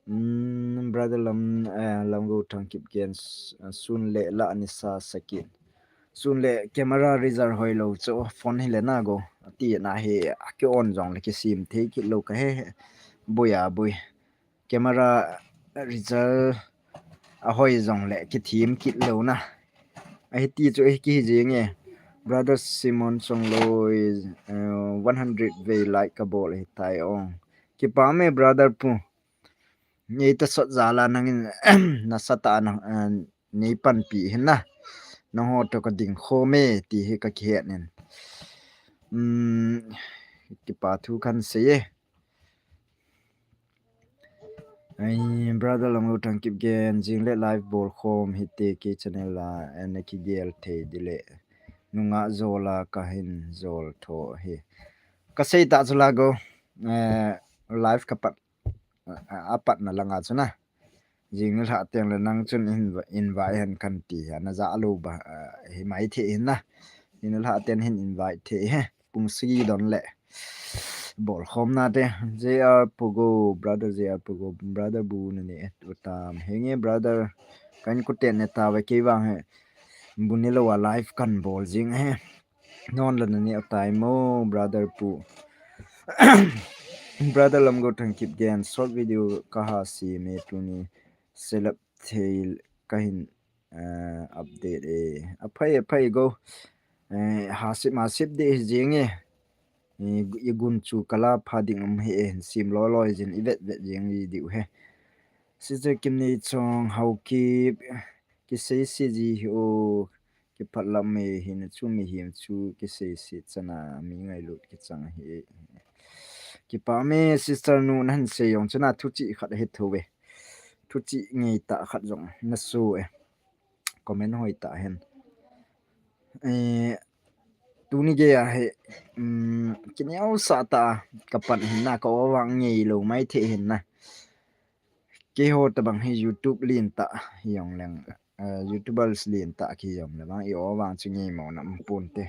Mm, brother Lam, eh, Lamgo Thang Kipgen, s-, sun le la ni sa sakin. Sun le camera result hoi lo chu phone hi le na go. Ti na hi a ki on jong le ki sim thei kit lo ka he, he. Bui a bui. Camera result a hoi jong le ki thim kit lo na. A hi ti chu a hi ki hi jing e. Brother Simon Chongloi, eh, one hundred vei like ka bol hi tai ong. Kipa me brother pu. Nei ta sot jala nangin na sata na, eh, nei panpi hin na. Nangho to ka ding kho me ti hi ka ki het nin. Um, kipa thu kan sei e. Ai, brother Lamgo Thang Kipgen, jing le live bol khom hi te ki channel la, eh, na ki gel thei di le. Nunga zola ka hin zol tho hi. Ka sei ta chu la go, eh, live ka pat, a, a pat na langa chu na. Jing ni lha teng le nang chun in, invite hen kan ti ha. Na ja lo ba, eh, hi mai the hin na. Jing ni lha teng hin invite the he. Pung sagi don le. Bol khom na te. J R Pogo, brother J R Pogo, brother bu na ni e tu tam. Henge brother. Kan ku ten ne ta ve ke vang he. Bu ni lo a live kan bol jing he. Non la na ni a tai mo, brother pu. Brother Lamgo Thang Kipgen, short video ka ha si me tu ni selap thei ka hin, eh, update e. A phai, a phai go. Eh, ha sip ma sip de hi jing e. Eh, i gun chu kala pha ding um hi e, sim lo lo jin i vet vet jing i diu he. Sister Kim Nei Chong, Hau Kip, ki sei si ji hi o, ki phat lam me hi na chu mi him chu ki sei si chana mi ngai lut ki chang hi e. Kipa me sister nu na han sei jong chana thu chi khat hi thu ve. Thu chi ngei ta khat jong na su e. Comment hoi ta hen. Eh, tuni ge a he, um, ki neo sa ta ka pan hin na ka o vang ngei lo mai the hin na. Keiho tabang hi YouTube lien ta hi jong leng, eh, YouTubers lien ta ki jong le bang i o vang chu ngei mo na um pun te.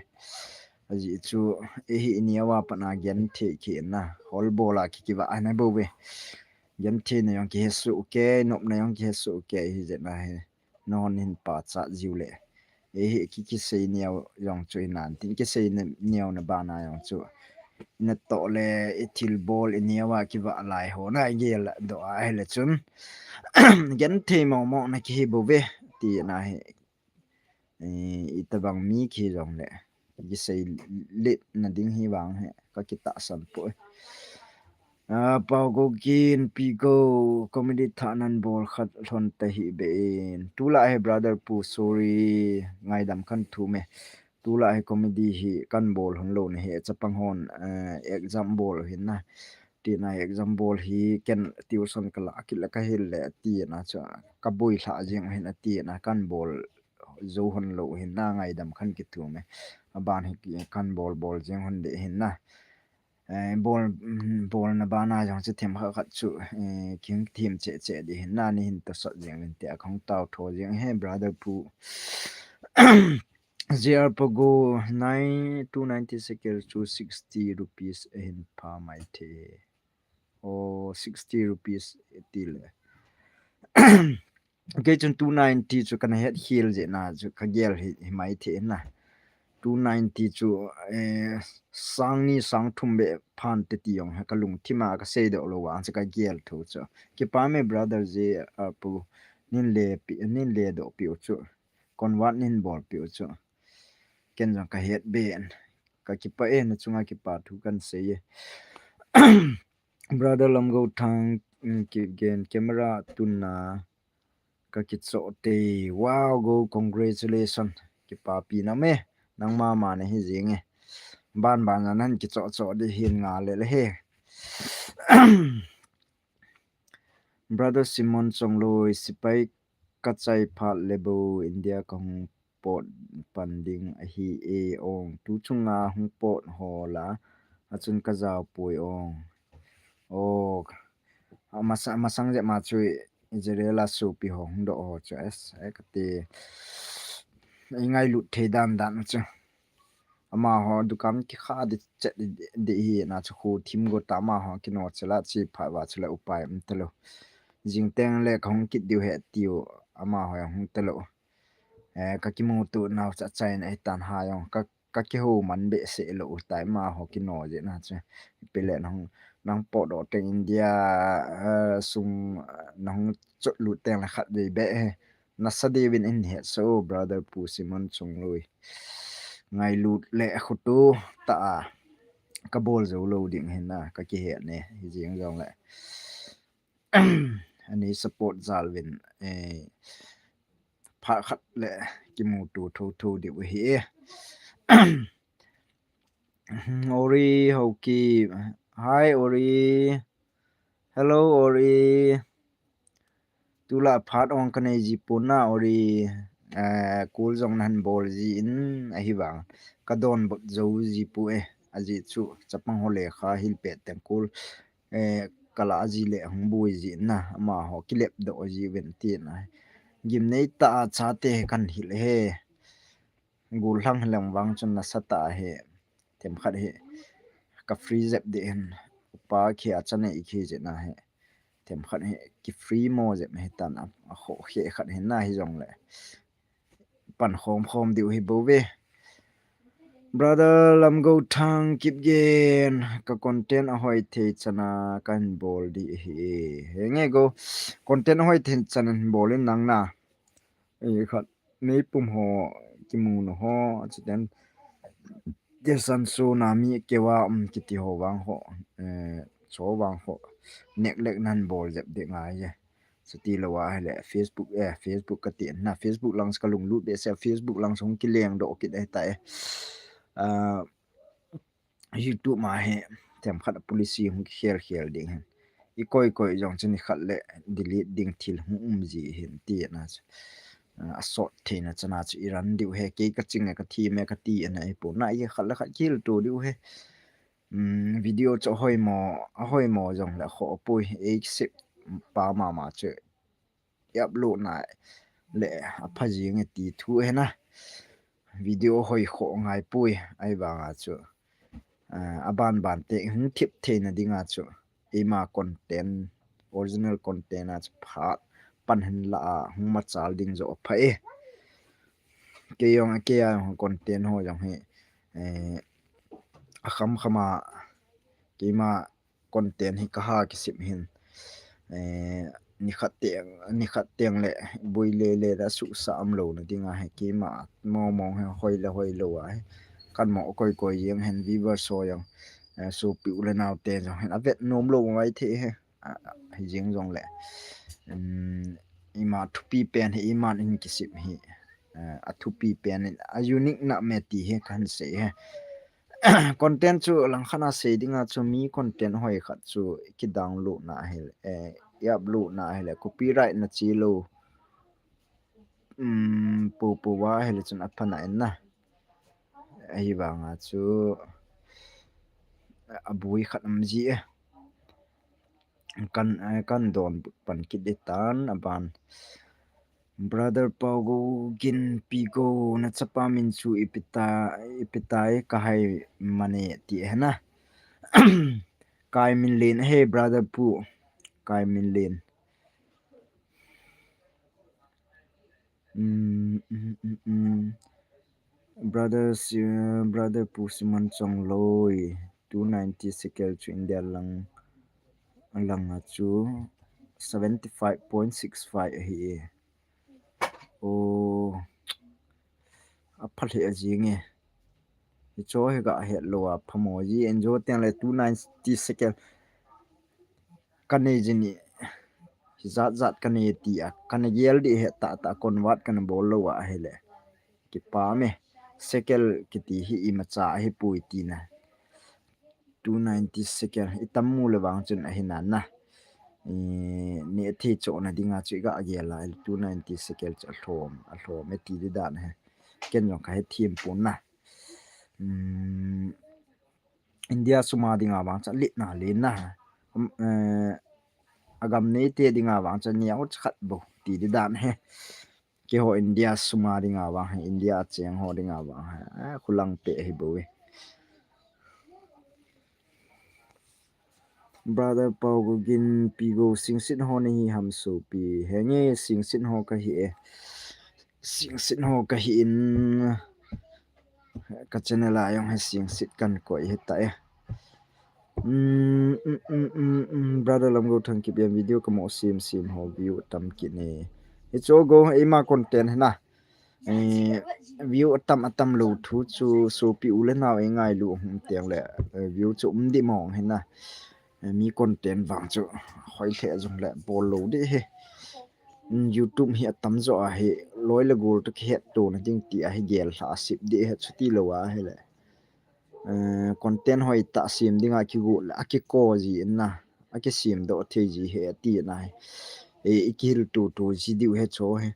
A ji chu i hi ni a wa pa na gen the ki na. Hol bol a ki ki va na bo ve. Gen the na jong ki he su ke, nop na jong ki he su ke hi je na he. Non hin pa cha jiu le. E hi ki ki sei neo jong chu i nan tin ki sei neo na ba na jong chu. Na to le i thil bol i neo a ki va lai ho na i gel do a he le chun. Gen thei mo mo na ki hi bo ve ti na he. Eh, i tabang mi ki jong le. Ki sei lit na ding hi vang he. Ka ki ta san po. Ah, Pau Go Kin, Pi Go, comedy tha nan bol khat lhon ta hi be in. Tula he brother pu, sorry, ngaidam kan thu me. Tula he comedy hi kan bol hon lo ne he, chapang hon, eh, exam bol hin na. Ti na exam bol hi ken tuition ka la kit le ka hil le ti na cha ka bui hla jing hin a ti na kan bol zo hon lo hin na ngaidam kan ki thu me. A ban hi ki kan bol bol jing hon de hin na. Eh, bol, mm, bol na ba na jong chu them kha khat chu, eh, king them che che di hin na ni hin ta sot jing vin te a khong tau tho jing he brother pu. J R Pago nine, two ninety shekel chu sixty rupees a hin pha mai the. O sixty rupees ti le. Kei chun two ninety chu kana het khel je na chu ka gel hi, hi mai the na. Two ninety chu, eh, sang ni sang thum be phan te ti jong he ka lungthim a ka sei do lo vang chu ka gel tho chu. Kipa me brother J R Pago nin le pi, nin le do pi u chu. Convert nin bol pi u chu. Ken jong ka het ben. Ka kipa e, na chunga kipa thu kan sei e. Brother Lamgo Thang, mm, ki gen camera tun na ka kicho te. Wow, Go, congratulations. Kipa pi na me. Nang mama na hi jing e. Ban ban na nan kicho cho di hin nga le le he. Brother Simon Chongloi, sipai ka chai phat le bo India ka hung pot pan ding ahi e ong. Tu chunga hung pot ho la, a chun ka jao pui ong. O, a masa-, masang je ma chu Israel a supi ho hung do ho chu es, e ka ti. I ngai lut thei dan dan chu. Amaho dukan kikha di chet di hi na chu khu thim go ta amaho kino chela chi pha va chule upai um talo. Jing teng le ka hung kit diu he tiu amaho hung talo. Eh, ka kimutu nau cha chai na hitan ha jong ka ka kiho man be se lo u tai amaho kino je na chu. Pile nang nang po do teng India eh, sung nang chot lu teng le khat ve be he. Nasa diuvin in het so brother Pu Simon Chongloi. Ngailut le khutu ta a ka bol zo lo ding hin na ka kihet ne hi jing jong le. Ani support jal vin eh pha khat le kimutu tho tho diu hi e. Ori Hoki. Hi Ori. Hello Ori. Tula phat ong kanei ji pon na Ori. Eh, kul jong nan bol ji in ahi vang. Ka don bot jo ji pu e. Aji chu chapang ho le kha hil pe teng kul. Eh, kala aji le hung bui ji na. Amaho kilep do ji ven ti na. Gimnei ta a chate kan hil he. Gul hlang hilang vang chun nasa ta he. Themkhat hi ka free jep ding hin. Upa khi a chane i khi je na hi. Themkhat hi ki free mo jep hi tan a, a kho khe khat hi na hi jong le. Pan khom khom diu hi bo ve. Brother Lamgo Thang Kipgen ka content a hoi thei chana kan bol di hi. He nge go content a hoi thei chana bol in nang na. E khat. Meipum ho kimu no ho, achuten Desan so na mi kewa um kiti ho vang ho, eh, cho vang ho, nek lek nan bol jep de ngai je. Chuti lo a hele Facebook, eh, Facebook kati na Facebook lang ka lunglut be se Facebook lang sung kileng do kit e ta e. Ah, YouTube ma he themkhat policy hung khel khel ding hen. I koi koi jong chu ni khat le delete ding thil hung um ji hin ti na chu. Ah, a sot theina chana chu i ran diu he kei ka ching e ka thi me ka ti ana i pu na i khat le khat khel to diu he. Um, video chu hoi mo, a hoi mo jong le kho pui e sip pa ma ma chu. I upload na le a pha jing e ti thu he na. Video hoi kho ngai pui ai vang a chu. Ah, a ban ban te hung thip theina ding a chu. Ima content, original content a chu phat pan hin la a hung machal ding jo pha e. Kei jong a kei a content ho jong hi, eh, a kham kham a keima content hi ka ha kisim hin. Eh, ni khat teng, ni khat teng le bui le le da su sa am lo na ding a he keima mo mo he hoi le hoi lo a he. Kan mo koi koi jeng hen viewer so jong, eh, so pi u le nau te jong hen a vet nom lo mai the he. A, a, hi jeng jong le. Um, ima thupi pen he iman in kisim hi. Eh, a thupi pen in a unique na me ti he kan sei he. Content chu langkhat a sei ding a chu mi content hoi khat chu ki download na hile, eh, i upload na hile, copyright na chi lo. Um, pu pu wa hile chun a pha na in na. Ahi vang a chu a bui khat um ji e. Kan, eh, kan don pan kit di tan a ban. Brother Pau Go Gin Pi Go na chapa min chu ipi ta, ipi ta e ka hai mane ti he na. Kai Min Lin, hey brother Pu. Kai Min Lin. Mm, mm, mm, mm. Brother, uh, brother Pu Simon Chongloi, two ninety shekel chu India lang, lang a chu seventy five point six five ahi e. Oh, a pha hle a jing e. Hi cho hi ka het lo a pha mo ji en jo teng le two ninety shekel. Ka nei ji ni. Hi jat jat ka nei ti a. Ka na gel di he ta ta convert ka na bol lo a hile. Ki pa me. Shekel kiti hi imacha hi pui ti na. Two ninety shekel. I tam mu le vang chun ahi na na. I ne thi cho na ding a chu i ga gel a two ninety shekel chu a hlom. A hlom e ti di dan he. Ken jong ka he thim pun na. Um, India sum a ding a vang cha lit na lit na. Um, eh, a gam nei te ding a vang cha nia u khat bo ti di dan he. Keiho India suma dinga vang hi, India cheng ho dinga vang hi, a, khulang te hi bou e. Brother Pau Gugin, Pi Go, singsit ho nahi ham sopi? Henge, singsit ho kahi e. Singsit ho kahi in. Ka channel a jong hi singsit kan koi hita e. Brother Lamgo Thangkip, video kamo sim sim ho view tam kit ne. Hichu Go, eima content hina. View atam atam lou thu chu sopi u le nao e ngailu hung teng le, view chu um di mong hina. Mi content vang chu hoi lheh jong le bol lou di hi. YouTube hi atam jo a hi loi le gol toh kihet tona ding ti a hi gel lha a sip di hi chuti lou a hi le. Content hoi tah sim dinga kigo le akiko ji in na, akisim doh thei ji hi ati na hi. I kihil tutu ji diu hi chu hi.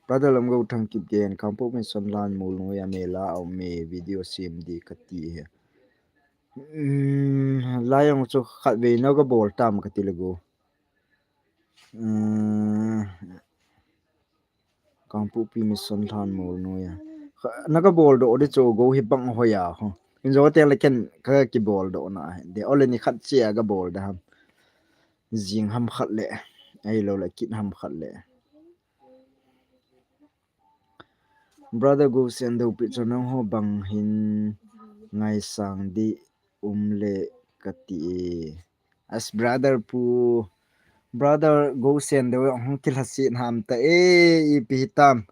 Brother Lamgo Thangkip gen, Kangpokpi Mission Lhanmol noiya mela a um e, video sim di kati hi. Lai jong chu khatvei naga bol tam kati le Go. Kangpokpi Mission Lhanmol noiya. Naga bol doh di chu Go hi bang hoiya ho. Injo teng le ken ka kibol doh na hi. De ole ni khat chia ga bol da ham. Jing ham khat le. Ahilou le kit ham khat le. Brother Go Sendo pi chu nangho bang hin ngaisang di um le kati e. As brother pu, brother Go Sendo hung kilhasit ham ta e, ipi hitam.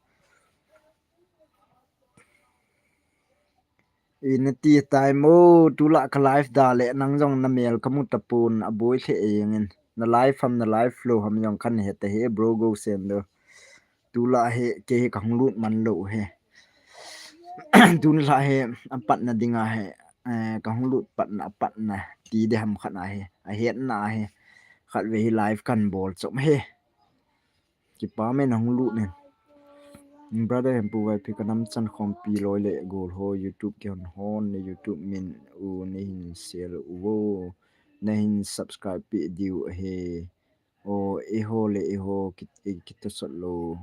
Ina ti tai mo, tulai ka live da le nang jong na mel ka mu tapon, aboi lheh jeng in. Na live ham na live lou ham jong kan he ta hi bro Go Sendo. Tulai hi kei hi ka hung lut man lou hi. Tulai hi apatna dinga hi, ka hung lut patna, apatna ti di ham khat na hi. Ahetna hi. Khatvei hi live kan bol chom hi. Kipa men a hung lut nen. Brother Hempu Vaiphei, ka nam chan khompi loi le gol ho YouTube kihon hon, na YouTube min u nahin share u vo, nahin subscribe pi diu ahi. O eiho le eiho kitosot lou,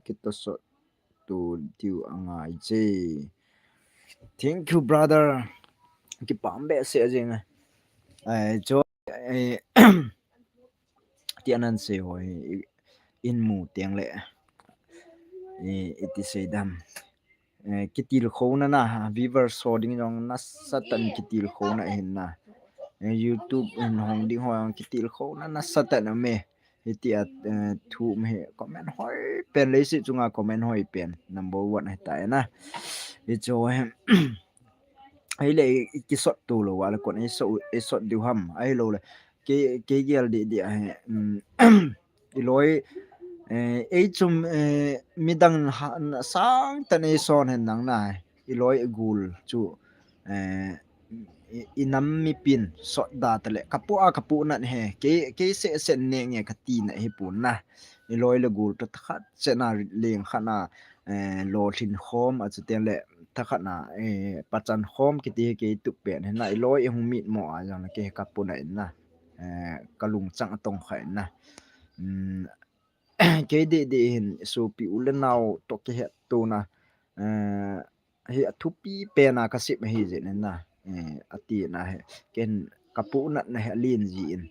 kitosot tu diu angai je. Thank you brother. Kipa behseh jeng. Ai cho ti anan sei ho hi in mu teng le iti sei dam. Kitilkhouna na viewers ho ding jong nasatah in kitilkhouna hin na. YouTube in hong ding ho jong kitilkhouna nasatah in me. Hiti a thu um hi comment hoi pen leiset chunga comment hoi pen number one hita na. Hicho hi. Ahile i kisot tu lou a le kon i sot, i sot diu ham ahilou le. Kei, kei gel di di ahi. I loi, eh, ei chum, eh, midang ha, sangtah in ei son hen nang na. I loi i gul chu, eh, i, i nam mipin sot da ta le. Ka pu a ka pu nat he. Kei, kei seh seh ne nge ka ti na hi pun na. I loi le gul to takhat seh na leng khat na, eh, lo thin khom a chu ten le takhat na, eh, pachan khom kiti hi kei tup pen hi na. I loi i hung mit mo a jong le kei ka pu na in na. Eh, ka lungchang atong kha in na. Kei di di hin sopi u le nao to kihet tona, eh, hi athupi pen a ka sip hi jin in na, eh, ati na hi ken ka pu nat na hi alen ji in.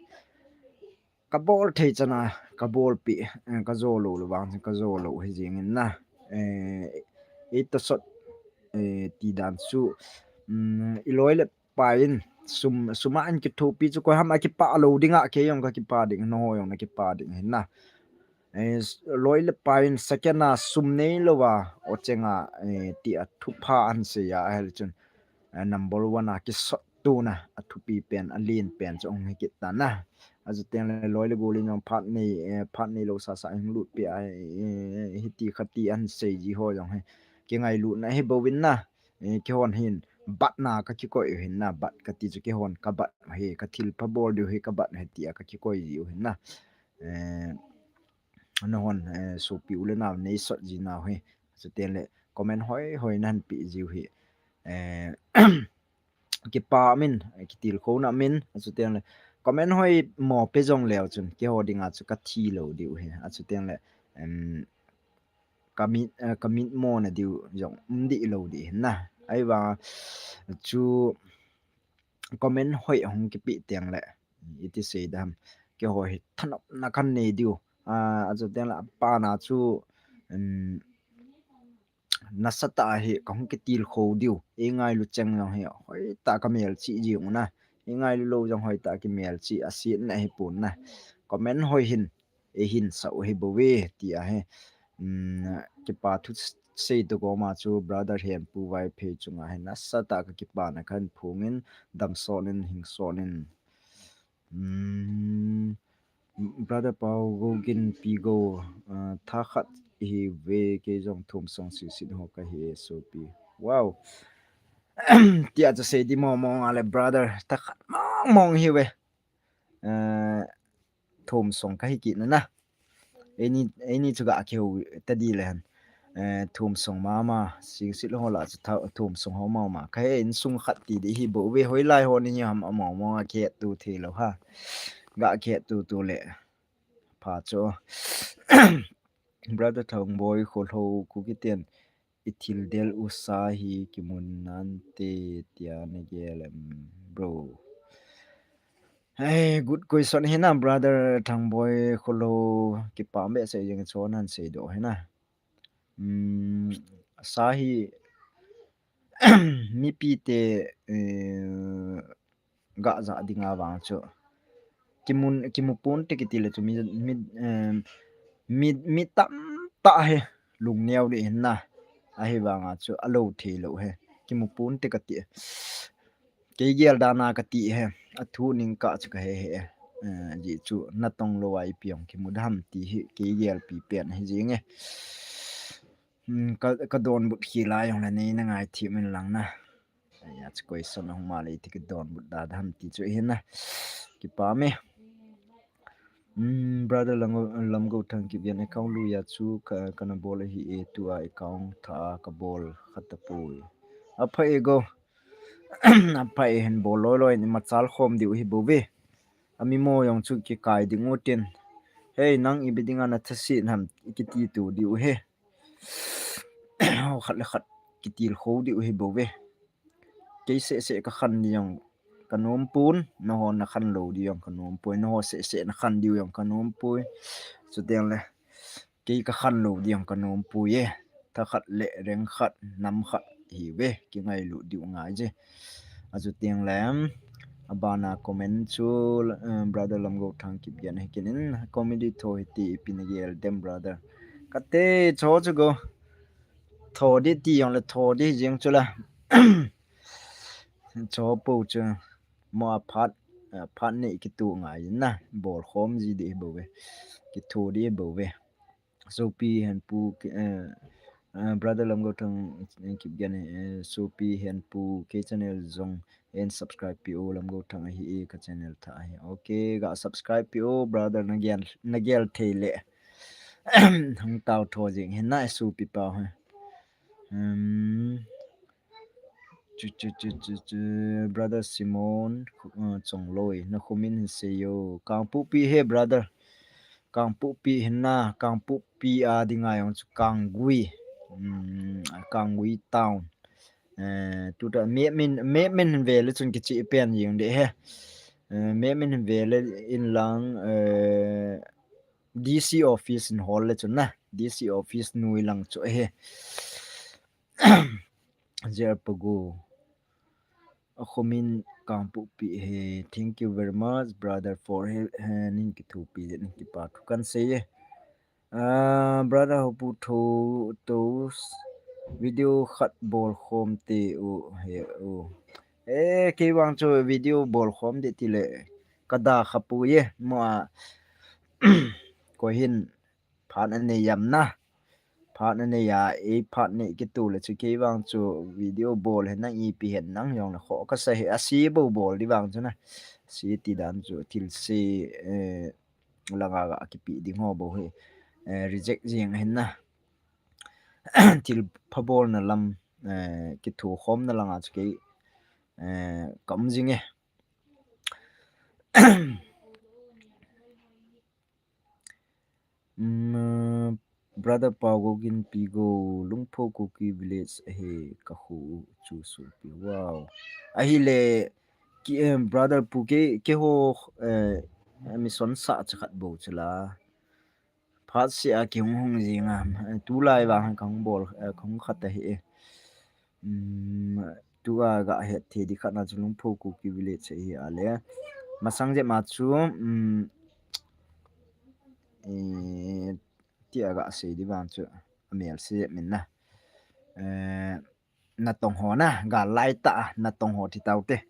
Ka bol thei chan a ka bol pi, eh, ka jo lou le vang ka jo lou hi jing in na. Eh, i to sot, eh, ti dan chu, um, i loi le pai in sum, suma in kithopi chu koi ham a kipa lou ding a, kei jong ka kipa ding, no jong na kipa ding hin na. Eh, loi le pai in second a sum nei lou a, o chenga, eh, ti a thupha an sei a, ahil chun, eh, number one a kisot tuna, athupi pen, alen pen chu ong hi kit ta na. Achu ten le loi le gol in jong phat nei, eh, phat nei lou sa sa hung lut pi a, eh, hiti khati an sei ji ho jong hi. Kingailut na hi bou in na. Eh, kihon hin bat na ka kikoi hin na, bat ka ti chu kihon ka bat hi, ka thil pha bol diu hi ka bat hi ti a ka kikoi jiu hin na. Eh, na hon, eh, sopi u le nao nei sot ji nau hi. Chu ten le comment hoi hoi nan pi jiu hi. Eh, kipa min, kitilkhouna min, chu ten le Comment hoi mo pe jong leu chun keiho dinga chu ka thi lou diu hi. Achu teng le, em, ka mit, eh, ka mit mo na diu jong um di lou di na. Ahivang chu comment hoi hung kipe teng le, iti sei dam, keiho hi thanopna kan nei diu. Ah, achu teng le apana chu, em, nasatah a hi ka hung kitilkhou diu. Ei ngailu cheng jong hi hoitah ka melchih jiu na. Ei ngailu lou jong hoitah kimelchih a sietna hi pon na. Comment hoi hin, ei hin sau hi bou ve, ti ahi. Um, kipa thu sei to koma chu brother Henpu Vaiphei chunga hi nasatah ka kipana kan phungin, damsot in, hingsot in. Um, Brother Pau, go gin pi go, uh, tha khat hi ve, kei jong thum song sisit ho ka hi e sopi. Wow. Tia chu sei di mong mong a le brother, tha khat mong mong hi ve. Uh, thum song ka hi kit na na. Eini, eini chu ga kihou ta di le han. Eh, thum song mama, singsit ho la chu tha-, thum song ho mama. Ka he insung khat ti di hi bou ve, hoilai ho ni hi ham a mong mong a kihet tu thei lou ha. Ga kihet tu tu le. Pha chu. Brother Thangboi, Kholhou, Kuki ten i thil del u sa hi kimun nante tia na gel em, bro. Hey, good question hi na, brother Thangboi, Kholhou, kipah behseh jeng chu nan sei doh hi na. Um, sa hi mipi te, eh, ga ja dinga vang chu. Kimun, kimu pon te kiti le chu mi, mi, eh, mi, mi tamtah hi lungneo di hin na. Ahivanga chu alou thei lou hi. Kimu pon te kati. Kei gel dan a kati hi. A thu ning kah chu ka he he. Eh, ji chu natong lou a ipi ong kimu dam ti hi kei gel pi pen hi jing e. Hmm, ka, ka donbut khel a jong le nei na ngai thim in lang na. Aya, chu question ahung ma le ti ka donbut da dam ti chu hi na. Kipah me. Hmm, brother Lamgo, Lamgo Thang Kipgen account lui a chu ka, kana bol ahi e, tua account tha ka bol khat tapoi. Apha e go. Apha e, hin bol loi loi ni machal khom diu hi bou ve. Ami mo jong chu kikai ding u tin. Hey, nang ipi dinga na thasit ham kiti tu diu he. Ho khat le khat kitilkhou diu hi bou ve. Kei seh seh ka khan di jong ka nom pon, naho na khan lou di jong ka nom poi, naho seh seh na khan diu jong ka nom poi. Chuteng le kei ka khan lou di jong ka nom poi e. Tha khat le reng khat, nam khat hi ve, kingailut diu ngai je. Achuteng le, abana comment chu, eh, brother Lamgo Thang Kipgen hi kinin, comedy tho hi ti ipi na gel dem brother. Kate cho chu go. Tho di ti jong le tho di jeng chu la. Cho po chu mo a phat, eh, phat nei kitu ngai na. Bol khom ji di bou ve. Kitu di bou ve. Sopi Henpu, eh, eh, brother Lamgo Thang, eh, Kipgen, eh, Sopi Henpu, kei channel jong en subscribe pi o, Lamgo Thang ahi e, ka channel tha ahi. Okay, ga subscribe pi o, brother na gel, na gel thei le. Hung tao tho jing hin na Sopi pa he. Um, chu, chu, chu, chu, chu, brother Simon, uh, Chongloi, na khumin hin sei yo. Kangpokpi he, brother. Kangpokpi hin na, Kangpokpi a dinga jong chu Kanggui. Um, Kanggui town. Eh, tuta map min, map min hin ve le chun kichi pen jing de he. Eh, map min hin ve le in lang, eh, D C office in hol le chun na. D C office nui lang chu he. Jer Pagu. A khumin Kangpokpi he. Thank you very much, brother, for he, he, nin kithopi, nin kipa thu kan sei e. Ah, brother Hopu tho, to video khat bol khom te u he u. Eh, kei vang chu video bol khom de ti le ka da kha pu ye. Mo a, ko hin phat anei yam na. Phat anei ya, ei phat nei kitu le chu kei vang chu video bol he nang ipi hen nang jong le kho ka sa he a si bo bol di vang chu na. Si ti dan chu thil si, eh, langa ga kipi ding ho bo he, eh, reject jing hen na. Thil pha bol na lam, eh, kithu khom na langa chu kei, eh, kam jing e. Mm, brother Pau Go Gin Pi Go, Lungpho Kuki Village ahi, kahu chu sopi. Wow. Ahile, ki, eh, brother Pu ke, ke ho, eh, mission sa cha khat bo chula. Phat si a ki hung hung jinga, eh, tulai vang kang bol, eh, kang khat ahi. Um, tua ga het thei di khat na chu Lungpho Kuki Village ahi ale. Masang je ma chu, um, eh, tia ga sei di vang chu amel se min na. Eh, natong ho na, ga lai ta, natong ho ti tau te.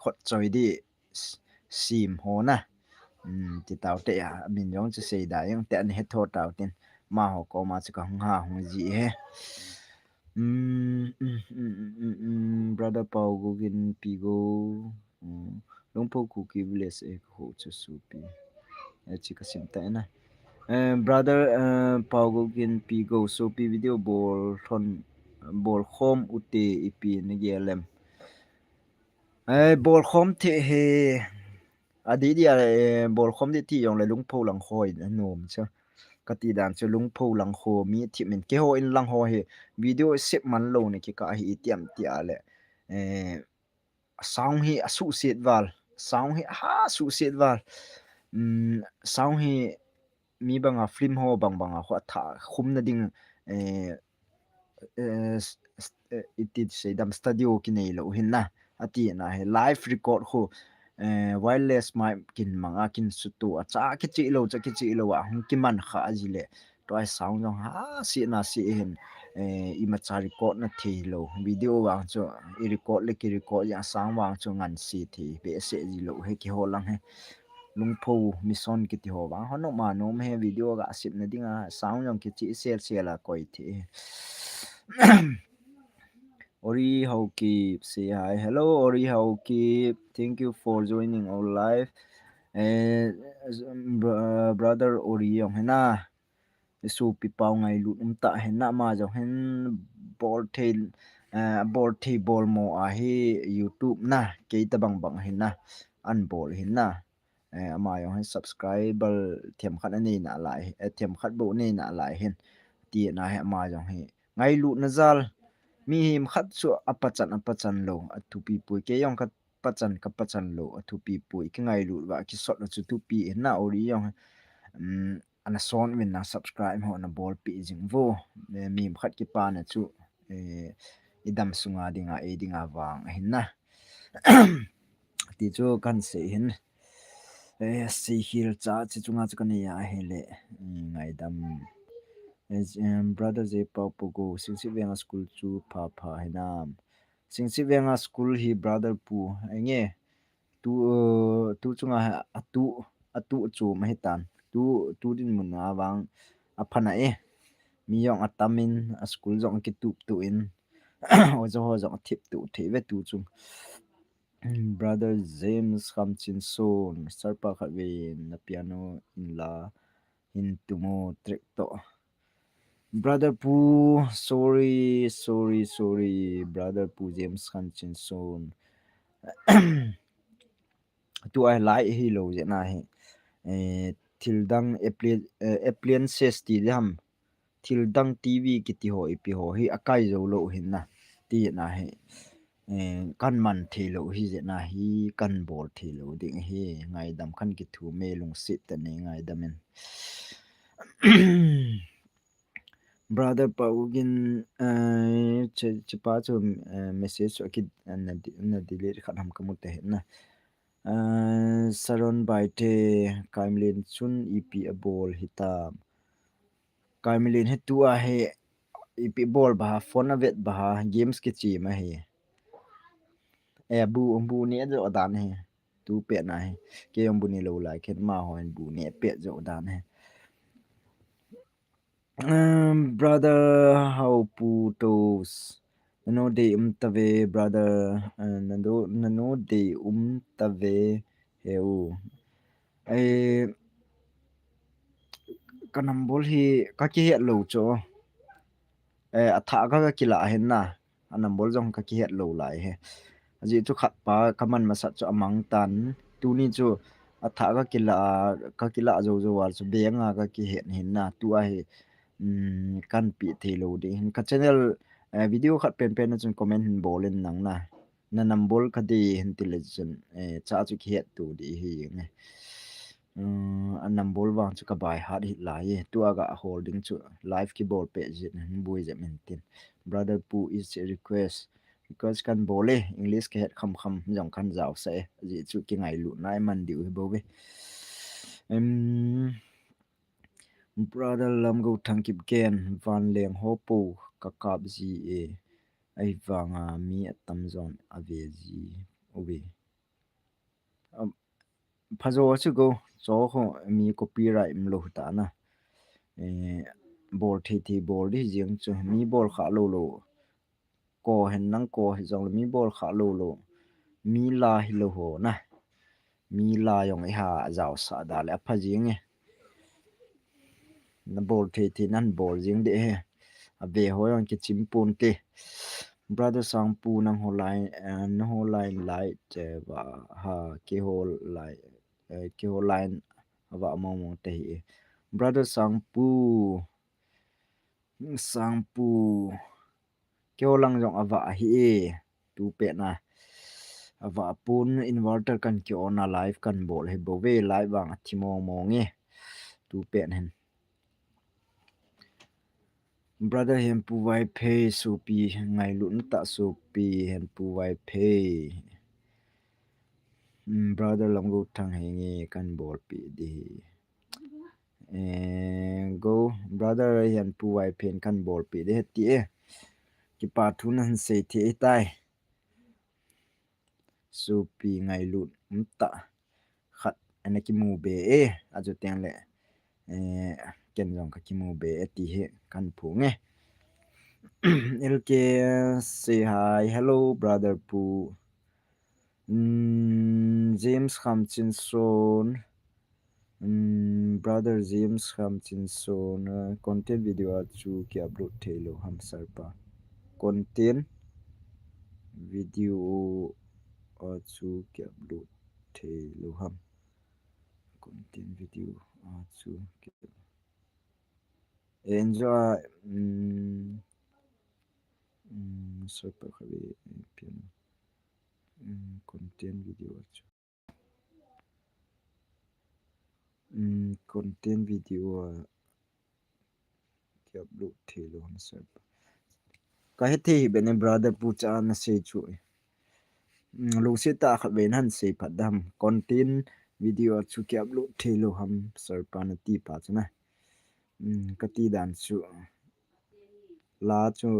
Khot choi di s-, sim ho na. Um, ti tau te a, min jong chu sei da jong te an he tho tau tin. Ma ho ko ma chu ka hung ha hung ji he. Um, um, um, um, um, um, brother Pau Go Gin Pi Go. Um, Lungpho Kuki Village e ka ho chu sopi. E chi ka sim ta na. Eh, brother, eh, Pau Go Gin Pi Go, sopi video bol thon, bol khom ute ipi na gelem. Eh, bol khom the he. Adi di a, eh, bol khom di ti jong le Lungpho lang khoi nom chu. Ka ti dan chu Lungpho lang kho mi thi min ke ho in lang ho he. Video sep man lo ne ki ka hi itiam ti a le. Eh, sound hi a suhset val, sound hi a suhset val. Um, sound hi mi banga film ho bang banga ho a tha khum na ding, eh, eh, s-, s-, eh, iti sei dam studio kinei lo hin na. Ati na he live record ho, eh, wireless mic kin manga kin sutu a cha kichi lo, cha kichi lo a hung kiman kha ji le. Tua sound jong ha si na si hin, eh, ima cha record na thei lo. Video vang chu i record le ki record ya sound vang chu ngan si thei be se ji lo he ki ho lang he. Lungpho mission kiti ho vang ho no ma no he video ga sip na dinga sound jong kichi sel sel a koi thei. Ori Haokip say hi. Hello, Ori Haokip. Thank you for joining our live. Eh, br-, brother Ori jong hena. Sopi pau ngailut um ta hena ma jong hen bol thei, eh, bol thei bol mo a hi YouTube na. Kei ta bang bang hena. An bol hena. Eh, ama jong hi subscriber themkhat anei na lai, eh, themkhat bou anei na lai hin. Ti na hi ama jong hi ngailut na jal. Mihem khat chu a pachan, a pachan lo, a thupi pui. Kei jong ka pachan, ka pachan lo, a thupi pui. Ki ngailut va, ki sot a chu thupi hin na Ori jong hi. Um, ana son min na subscribe ho na bol pi jing vo. Eh, mihem khat ki pa na chu, eh, i dam sunga dinga, ei dinga vang hin na. Ti chu kan sei hin. Eh, sei hil cha chi chunga chu kan nei a hi le, mm, ngaidam. Eh, em, brother J Pau Pogo, Singsit Venga school chu pha pha hinam. Singsit Venga school hi brother Pu, enge, tu, uh, tu chunga hi atu, atu chu ma hi tan. Tu, tu dinmun a vang a pha na e. Mi jong a tam in, a school jong a kitup tu in. Oja ho jong a thip tu thei ve tu chung. Brother James Khamchinson, sir pa khat ve na piano in la hin tumo track to. Brother Pu, sorry, sorry, sorry, Brother Pu James Khamchinson. Tu ai lai hi lo je na hi. Eh, thil dang appli-, eh, appliances ti dam. Thil dang T V kiti ho ipi ho hi a kai zo lo hin na. Ti na hi. Eh, kan man thei lo hi je na hi, kan bol thei lo ding hi. Ngaidam kan kithu me lungsit ta nei ngaidam in. Brother Pau Gin, eh, che, che pa chu, eh, message chu a ki, eh, na di-, na delete khat ham ka mu ta hin na. Eh, Saron Baite, Kaimlin chun ipi a bol hi ta. Kaimlin hi tu a hi ipi bol ba ha, phone a vet ba ha, games kichi ma hi. Eh, bu, bu ni a jo dan hi. Tu pe na hi. Ke yong bu ni lo lai, ken ma ho bu ni pe jo dan hi. Um, brother Hau Pu Tos. Nano dei um ta ve, brother. Uh, nano, nano dei um ta ve. Heu. Eh, ka number hi ka kihet lo cho. Eh, a tha ka, ka kila hin na. A number jong ka kihet lo lai he. Ajeh chu khat pa kaman masat chu amang tan. Tuni chu athah kakila, kakila jou jou a chu beng a kakihet hin na. Tua hi, um, kanpi thei lou ding hin. Ka channel, eh, video khat penpen na chun comment hin bol in nang na. Na number ka dei hin ti le chun, eh, cha chu kihet tu ding hi nge. Um, a number vang chu ka by heart hi lai e. Tua ga holding chu live kibol pe jin hin bui jep hin tin. Brother Pu is a request. Request kan bol e, English ka het kham kham jong kan jao sa e. Ajeh chu kingailutna i man diu hi bou ve. Um, Brother Lamgo Thang Kipgen, Vanleng ho po ka kap ji e. Ahivanga mi atam jon ave ji uve. Um, phajo chu go, cho ho mi copyright um lou ta na. Eh, bol thei thei bol di jeng chu mi bol kha lou lou. Ko hen nang ko hi jong le mi bol kha lou lou. Mi la hi lou ho na. Mi la jong i ha jao sa da le apha jing e. Na bol thei thei nan bol jing de he. Ave ho jong kichim pon te. Brother Sangpu nang ho line, eh, na ho line light, eh, va ha ke ho line, eh, ke ho line ava mong mong te hi. Brother Sangpu, Sangpu, keo lang jong ava ahi e. Tu pet na. Ava pun inverter kan ki on a live kan bol hi bou ve, live vang athi mong mong e. Tu pet hin. Brother Henpu Vaiphei, Supi ngailut ta Supi Henpu Vaiphei. Mm, Brother Lamgo Thang hi nge kan bolpi di. Eh, go, Brother Henpu Vaiphei kan bolpi di ti e. Kipa thu nan sei thei tai. Supi ngailut um ta. Khat ana kimu be e, achu teng le, eh, ken jong ka kimu be e ti hi kan phung e. L K say hi, hello, Brother Pu. Mm, James Khamchinson. Mm, Brother James Khamchinson, uh, content video a chu ki upload thei lou ham sir pa. Content video a chu ki upload thei lou ham. Content video a chu ki enjoy, mm, mm, sir pa khavi pian. Mm, content video a chu. Um, content video a ki upload thei lou ham sir. Ka he thei hi bene Brother Pu cha na sei chu. Um, lungset tah khat vei nan sei phat dam. Content video chu ki upload thei lou ham sir pa na ti pa chu na. Um, ka ti dan chu. La chu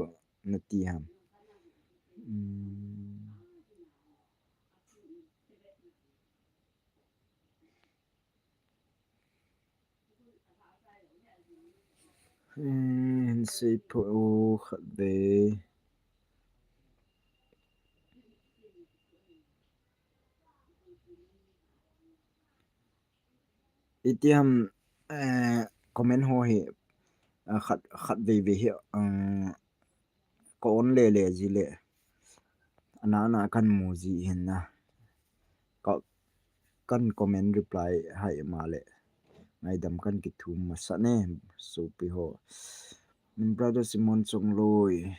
na ti ham. Um, Eh, hin sei pho khat ve. Iti ham, eh, comment ho hi, ah, khat, khat vei vei hi, ah, ka on le le ji le. Ana ana kan mu ji hin na. Ka, kan comment reply hai ma le. Ngaidam kan kithum masa ne, Supi ho. Brother Simon Chongloi.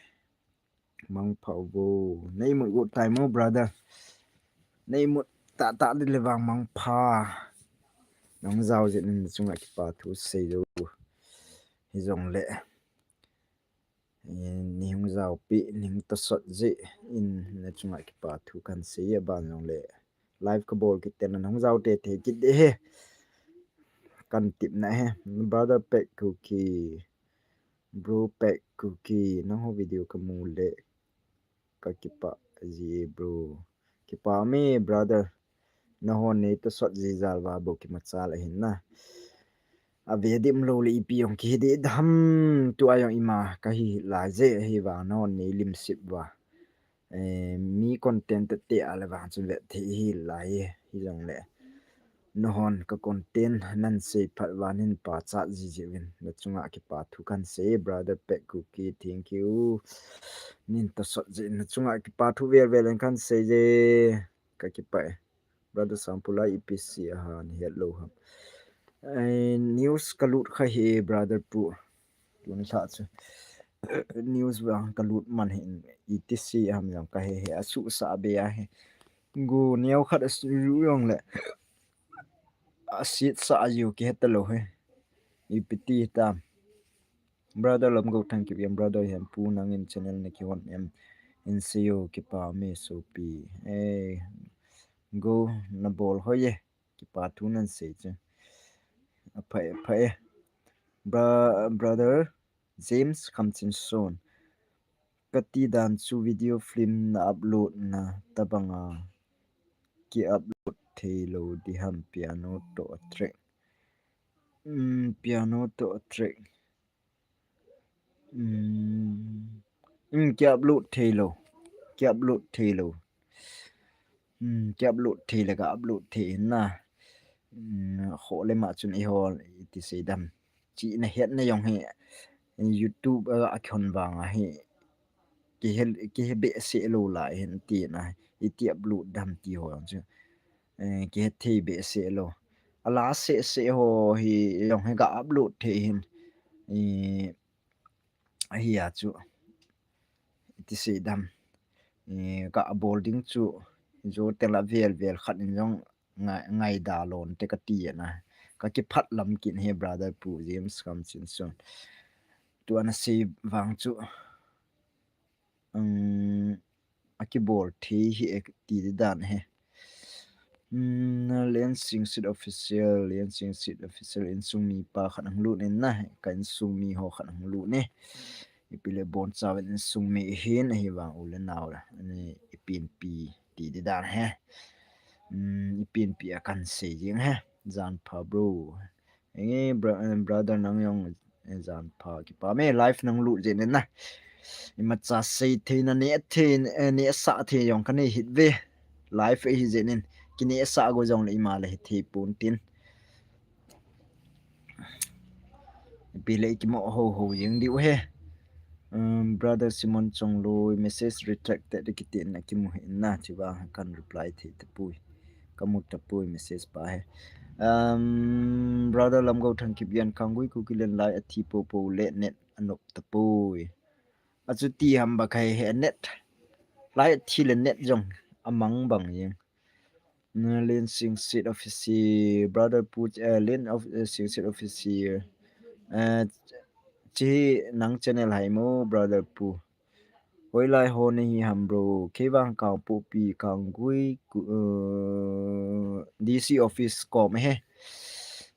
Mangpha vo. Nei mut got tai mo, brother. Nei mut tah tah di le vang mangpha. Nang jao jin in chunga kipa thu sei jo. Hi jong le. Eh, nei hung jao pi, nei hung tosot ji in na chunga kipa thu kan sei a ban jong le. Live ka bol kit te na hung jao te te kit de he. Kan tip na he. Brother Pek Kuki. Bro Pek Kuki. Nang ho video ka mu le. Ka kipah ji e bro. Kipah me brother. Nahon nei tosot ji jal va bou kimachal ahin na. Ave dim lou le ipi jong kihi di dam tua jong ima kahi lai je hi va nahon nei limsip va. Eh, mi content te te a le vang chun vet thei hi lai hi jong le. Nahon ka content nan sei phat uva nin pachat jiji uvin, nachunga kipa thu kan sei, brother Pet Kuki, thank you. Nin tosot jeh in nachunga kipa thu vel vel in kan sei je, ka kipah e. Brother Sampulai, ipi sei a ham, het lou ham. Ai, news ka lut kha hi, brother Pu. Tuni lha chu news vang ka lut man hi, iti sei a ham jong ka he he, asuhsah be a he. Go neo khat asu jong le asitsah a jiu kihe talou he. Ipi ti tam. Brother Lamgo, thank you. Em, brother Hempu, nangin channel na kihon em? In sei u, kipa me sopi. Eh, go na bol hoi e. Kipa thu nan sei chu. Apha e, apha e. Bra-, brother James Khamchinson. Kati dan chu video film na upload na tabang a ki upload thei lou di ham, piano toh a track. Um, piano toh a track. Um, um, ki upload thei lou. Ki upload thei lou. Um, ki upload thei le ka upload thei na. Um, kho le ma chun eiho iti sei dam. Chi na het na jong hi, YouTube a, a khon vang a hi. Ki he, ki he behseh lou lai hin ti na. Iti upload dam ti ho jong chu. Eh, ki he thei behseh lou. A la seh seh ho hi jong hi ka upload thei hin. Eh, ahi a chu. Iti sei dam. Eh, ka bol ding chu. Jo tela vel vel khat in jong ngai, ngaida lon te kati na. Ka kiphat lam kin he brother Pu James Khamchinson. Tua na sei vang chu. Um, a kibol thei hi e ti di dan he. Um, Len Singsit Official, Len Singsit Official insung mi pa khat ahung lut in na, ka insung mi ho khat ahung lut in. Ipi le bon chauvin insung mi hin ahi vang u le nao le. Ani ipin pi ti di dan he. Um, ipin pi a kan sei jing he. Jan pha bro. Eh, bro-, eh, brother nang jong, eh, jan pha kipa me live nang lut jeh in na. Imacha sei thei na ne thei, eh, ne sa thei jong ka nei hih ve. Live ahi jeh in. Ki ne sa go jong le ima le hithei pon tin. Ipi le ki mo ho ho jeng diu he. Um, brother Simon Chongloi, message retracted kiti na kimu hi na, chi vang kan reply thei tapoi. Ka mu tapoi message pa he. Um, brother Lamgo Thangkipgen, Kanggui Kukiland lai athi popo le net anop tapoi. Achuti ham ba khai he net. Lai athi le net jong amang bang jeng. Na Len Singsit Official, brother Pu, eh, Len of, eh, Singsit Official. Eh, chi nang channel hai mo, brother Pu. Hoilai ho nahi ham bro. Kei vang Kangpokpi, Kanggui, ku-, eh, D C office kom he.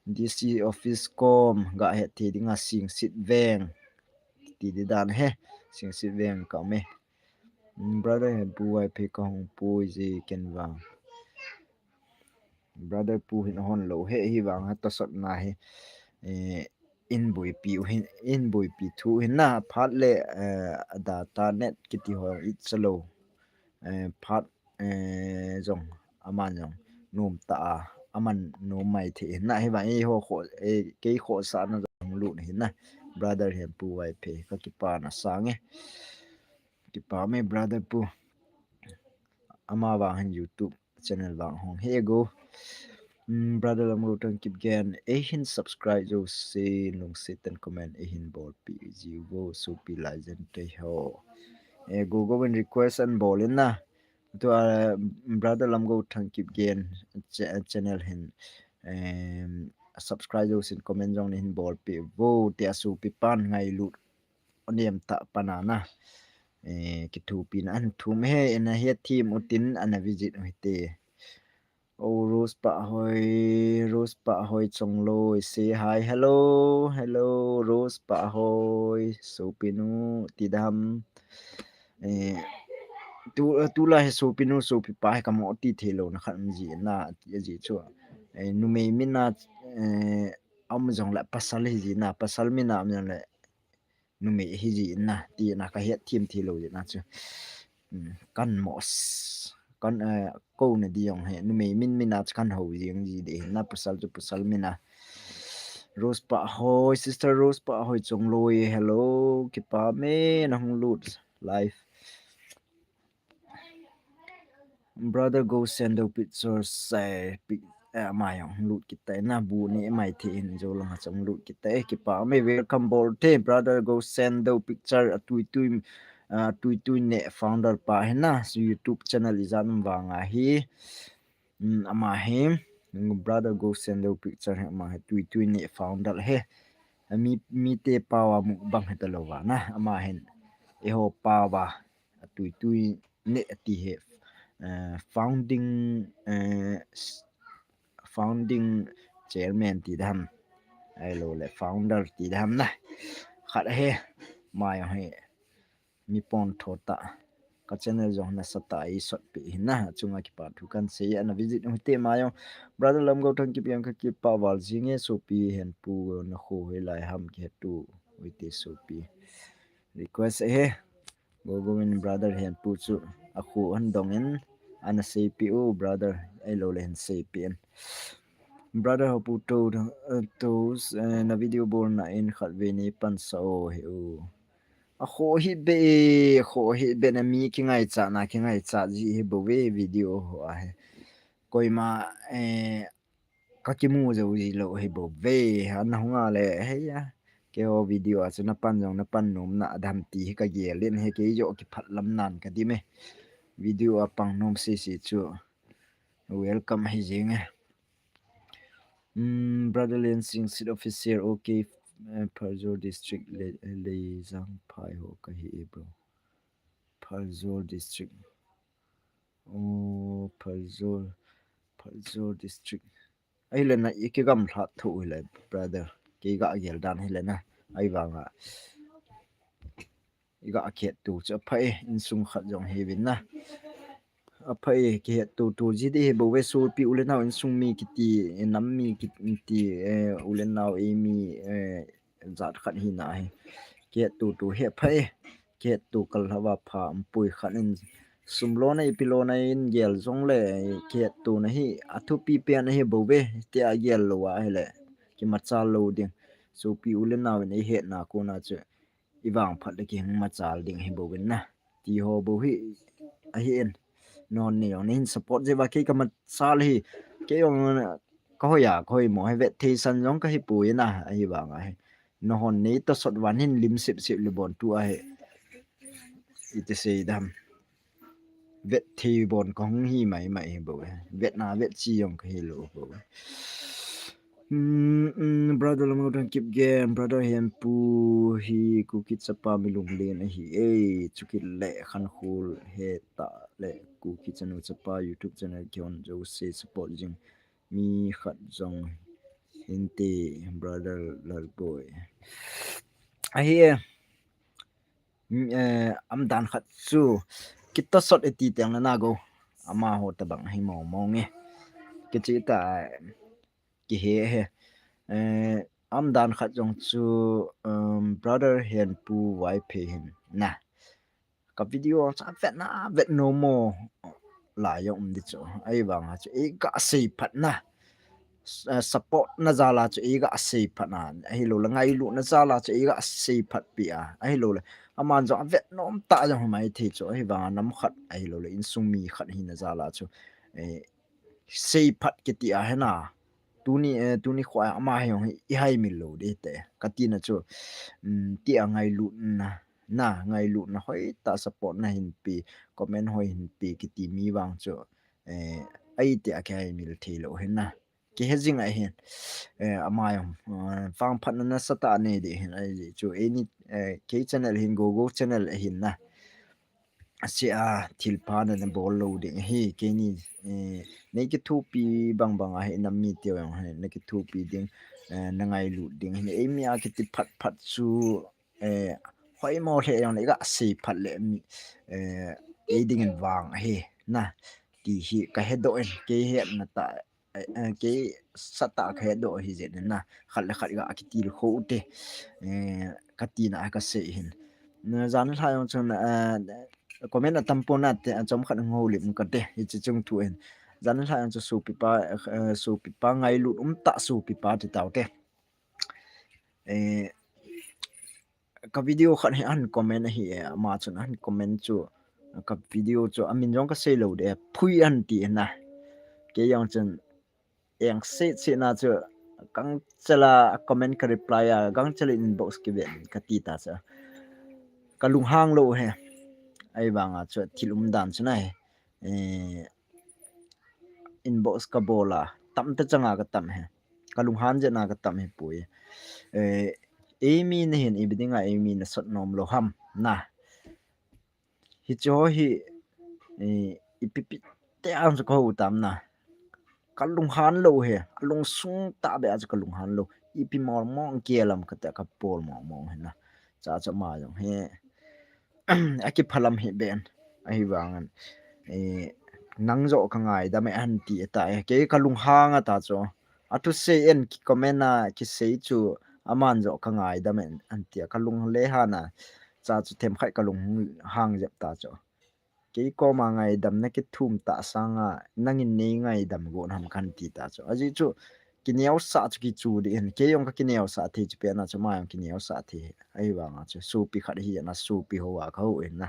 D C office kom ga het thei dinga Singsit veng. Ti di dan he. Singsit veng kom he. Mm, brother Hempu, Vaiphei kahung pui ji ken vang. Brother Pu hin hon lou he, hi vang ha ta sot na he. Eh, in boipi u hin, in boipi thu hin na phat le, eh, data net kiti ho it sa lou. Eh, phat, eh, jong, aman jong, nom ta a, aman nom mai thei hin na hi vang, eh, ho kho, eh, kei kho sa na jong lut hin na. Brother Hempu Vaiphei, ka kipa na sang e. Kipa me brother Pu. Ama vang hin YouTube channel vang hong he go. Mm, brother Lamgo Thangkipgen, eihin subscribe jo se, nung se ten comment eihin bolpi ji go, sopi lai jen te ho. Eh, go go in request an bol in na. Tua, brother Lamgo Thangkipgen cha-, channel hin, em, subscribe jo sin comment jong neihin bolpi vo, tia sopi pan ngailut. Onem ta panana. Eh, kithupi na an thum he, ena he thim utin ana visit u hite. Oh, Rose Pahoi, Rose Pahoi Chongloi, say hi, hello, hello, Rose Pahoi, sopinu, tidam. Eh, tu, tu la he sopinu, sopipa he kamo ti thei lou na khat ji na, ji chu. Eh, numei mina, eh, am jong le pasal hi ji na, pasal mina am jong le numei hi ji na, ti na ka het thim thei lou ji na chu. Hmm, kan mo s-, pan, eh, kou na di jong hi, numei min min a chu kan hou jing ji di hi, na pasal chu pasal min a. Rose Pahoi, Sister Rose Pahoi Chongloi, hello, kipa me, na hung lut live. Brother Go Sendo Pictures, eh, pic-, eh, ama jong lut kit tai na, bu ni mai the in jo lang ha chang lut kit tai, kipa me, welcome bol te, Brother Go Sendo Picture, a tui tui, a tui tui ne founder pa hi na, so YouTube channel i jan vang a hi, um, ama hi, Brother Go Sendo Picture hi ama hi, tui tui ne founder hi, a mi, mi te pa wa mukbang hi ta lo wa na, ama hin, eiho pa wa, a tui tui ne ti hi, eh, founding, eh, s-, founding chairman ti dam, ahilou le founder ti dam na. Khat hi, ama jong hi, mi pon tho ta. Ka channel jong nasa ta i sot pi hi na, chunga kipa thu kan sei, ana visit u te ama jong. Brother Lamgou Thangkip jong ka kipa val jing e, sopi Henpu na kho hi lai ham kihe tu, u te sopi. Request ahi. Go go in brother Henpu chu a kho han dong in ana sei pi u brother, ahilou le hin sei pi in. Brother Hopu to, eh, to, eh, na video bol na in khat ve ni pan sa o hi u. A kho hi be, a kho hi be na mi kingaichat na kingaichat ji hi bou ve video ho a hi. Koima, eh, ka kimu jou ji lou hi bou ve, ana hung a le, hei a. Keiho video a chu na pan jong na pan nom na a dam ti hi ka gel in hi, kei joh kiphat lam nan ka dim e. Video a pang nom sisi chu welcome hi jing e. Mm, Brother Lian Sing, Seed Officer, okay, eh, Pherzawl District, Le-, Leijang Phai ho ka hi e, bro. Pherzawl District. Oh, Pherzawl, Pherzawl District. Ahile na i kigam lhat thu hile, brother. Kei ga gel dan hile na. Ahivang a i ga kihet tu chu aphai, insung khat jong hi vin na. Aphai, kihet tu tu ji di hi bou ve, sopi u le nao insung mi kiti, nam mi kiti, eh, u le nao ei mi, eh, jat khat hi na hi. Kihet tu tu hi aphai, kihet tu kal hava pha um pui khat in sum lo na ipi lo na in gel jong le, kihet tu na hi a thupi pen hi bou ve, ti a gel lou a hile kimachal lou ding. Sopi u le nao in ei het na ko na chu i vang phat le kihing machal ding hi bou in na. Ti ho bou hi ahi in. Non ni jong ni hin support je va kei ka machal hi. Kei jong ka hoi a, ka hoi mo hi vet thei san jong ka hi pui na, ahivang a hi. Nahon nei ta sot van hin lim sip sip le bon tu a hi. I te sei dam. Vet thei bon ka hung hi mai mai hi bou e. Vet na vet chi jong ka hi lou bou e. Mm, mm, brother Lamgou Thangkip gen, brother Henpu hi Kuki chapa mi lunglen ahi e, chukit le khan khul he ta le Kuki chanu chapa YouTube channel kion jo se support jing mi khat jong hinte brother Lalboi. Ahi e. Mm, eh, am dan khat chu kitosot e ti teng na na go. Amaho tabang hi mo mo nge. Kichi ta, eh, kihe he. Eh, am dan khat jong chu, um, brother Henpu Vaiphei hin na. Ka video sa vet na, vet no mo. La jong um di chu. Ahivang a chu, ei ga sei phat na. S-, eh, support na jal a chu ei ga sei phat na, ahilou le ngailut na jal a chu ei ga sei phat pi a, ahilou le aman jong a vet nom ta jong mai thei chu, ahivang a nam khat, ahilou le insung mi khat hi na jal a chu, eh, sei phat kiti a hi na, tuni, eh, tuni kho a ama hi jong hi i hai mil lou di te, ka ti na chu, um, ti a ngailut na, na ngailut na hoi ta support na hin pi, comment hoi hin pi kiti mi vang chu, eh, ai ti a kihai mil thei lou hi na. Kihe jing a hin, eh, ama jong, eh, vang phat na nasa ta nei di hin, ahi chu, ei ni, eh, kei channel hin, Go Go channel ahin na. Asia thil pha na na bol lou ding hi, kei ni, eh, nei kithopi bang bang a hi, nam mi te jong hi, na kithopi ding, eh, na ngailut ding hi, ei mi a kiti phat phat chu, eh, hoi mo le jong le ga sei phat le mi, eh, ei ding in vang hi, na, ti hi ka he doh in, kei he na ta, eh, eh, kei sa ta ka he doh hi jet na, khat le khat ga kitil kho u te, eh, ka ti na ka sei hin. Na jan lha jong chun, eh, comment atam pon ate, achom khat hung houlim kate, hiche chung thu hin. Jan lha jong chu sopipa, eh, sopipa ngailut um tah sopipa ti taute. Eh, ka video khat hi ahin comment ahi e, ama chun ahin comment chu, ka video chu amin jong kasei lou de, phui ahin ti na. Kei jong chun, eng se se na chu, gangchela comment ka reply a, gangchela inbox kiven kati ta chu. Ka lunghang lou he. Ahivanga chu thil umdan chu na he. Eh, inbox ka bol a, tamtah changa ka tam he. Ka lunghan jeh na ka tam hipoi. Eh, eimi nahin ipi dinga eimi nasot nom lou ham na. Hiche ho hi, eh, ipi pi te ang chu ka hou tam na. Ka lunghan lou he, alungsung tah beh a chu ka lunghan lou. Ipi mong mong kilam kate ka bol mong mong he na. Cha cha ama jong he. Akiphalam hih ben. Ahivangin, eh, nang joh ka ngaidam e ahin ti ta e. Kei ka lunghang ata chu. Athusei in ki comment a kisei chu aman joh ka ngaidam e ahin ti a. Ka lung le hana. Cha chu themkhat ka lunghang jep ta chu. Kei koma ngaidamna kithum tah sanga nangin nei ngaidam gon ham kahin ti ta chu. Ajeh chu kineosah chu kichu ding ahin. Kei jong ka kineosah thei chu pen a chu ama jong kineosah thei. Ahivanga chu sopi khat hi na sopi hoa ka hou in na.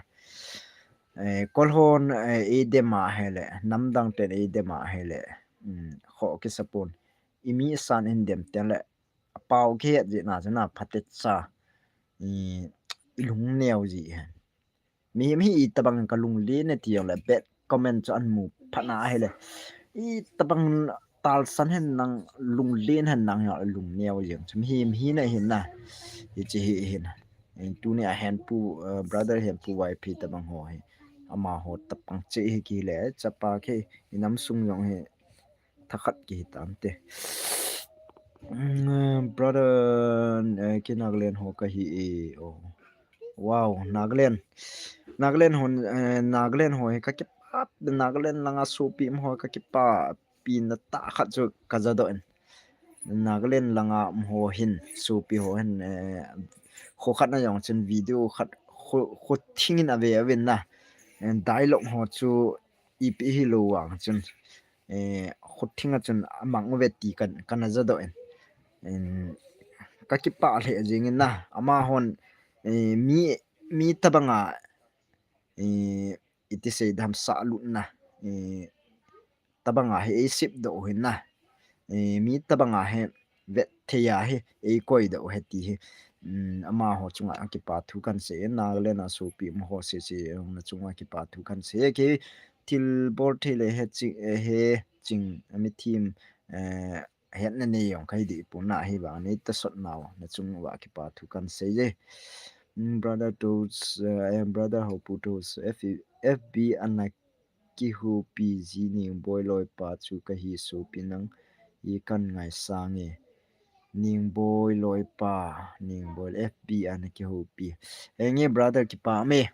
Eh, kol hon, eh, eidem a hile, namdang ten eidem a hile. Hmm, kho kisa pon. Imi san in dem ten le, apao kihet jeh na chu na phatecha. I, ilung neo ji he. Mihem hi itobang ka lunglen e ti jongle bad comment chu ahin mu phat na ahile. Itobang talsan hen nang lunglen hen nang hi lung neo jeng chu. Mihem hi na hin na. Hiche hi hin. Tuni a Henpu, uh, brother Henpu Y P tobang ho hi. Amaho tobang che hi kile chapa kei inam sung jong hi. Thakhat kihi tante. Mm, brother, eh, ki Nagaland ho kahi e, oh. Wow, Nagaland. Nagaland ho, eh, Nagaland ho hi ka kipa, Nagaland langa sopi um ho ka kipa, pi na tah khat chu ka ja doh in. Nagaland langa um ho hin, sopi ho hin, eh, kho khat na jong chun video khat kho, kho thing in ave avin na. Eh, dialogue ho chu ipi hilou vang chun, eh, kho thing a chun amang uve ti kan, kana ja doh in. In, ka kipa lheh jing in na, amahon, eh, mi, mi tobanga, eh, iti sei dam sah lut na, eh, tobanga hi ei sip doh hin na, eh, mi tobanga hi vet thei a hi ei koi doh hi ti hi. Um, amaho chunga kipa thu kan sei e, Nagaland a sopi um ho sese jong na chunga kipa thu kan sei e. Kei thil bol thei le he ching, eh, he ching, ami thim, eh, hetna nei jong kahi deh pon na ahivang nei ta sot nau na chung uva kipa thu kan sei e. Mm, brother Toes, eh, brother Hopu Toes, F, F B ana kihopi ji Ningboi loipa chu kahi sopi nang hi kan ngaisang e. Ningboi loipa, Ningboi F B ana kihopi. Enge brother kipa me.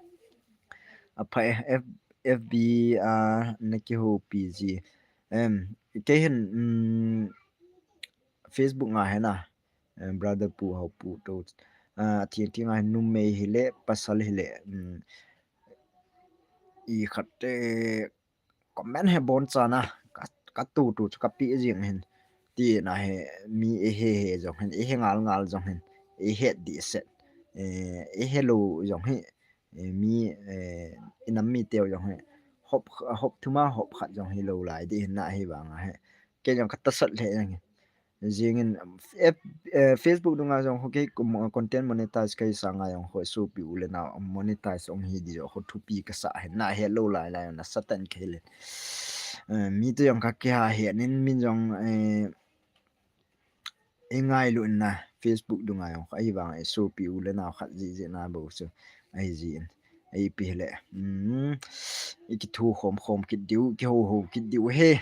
Apha e F, F B ana kihopi ji. Em, kei hin, mm, Facebook nga hena. Eh, brother Pu Hopu Toes. Ah, thing thing a numei hile, pasal hile. Mm, i khat te comment he bon chana. Ka, ka tu tu chu ka pi jing hin. Ti na he mi e he he jong hin, e he ngal ngal jong hin. E he di set. Eh, e he lou jong hi. Eh, mi, eh, inam mi teu jong hi. Hop, hop thuma hop khat jong hilou lai di hin na ahivang a he. Kei jong ka ta sat le jong hi. Jing in, F, eh, Facebook dunga jong ho kei kum, content monetize kahi sanga jong ho sopi u le nao monetize ong hi di jong ho thupi ka sa hin na helou lai lai na satan kei le. Eh, mi tu jong ka kiha he nin min jong, eh, i ngailu in na Facebook dunga jong ho ahivang e sopi u le nao khat ji ji na bou chu ahi ji in. Ahi pi le. Hmm. I kithu khom khom kit diu, kiho ho kit diu he.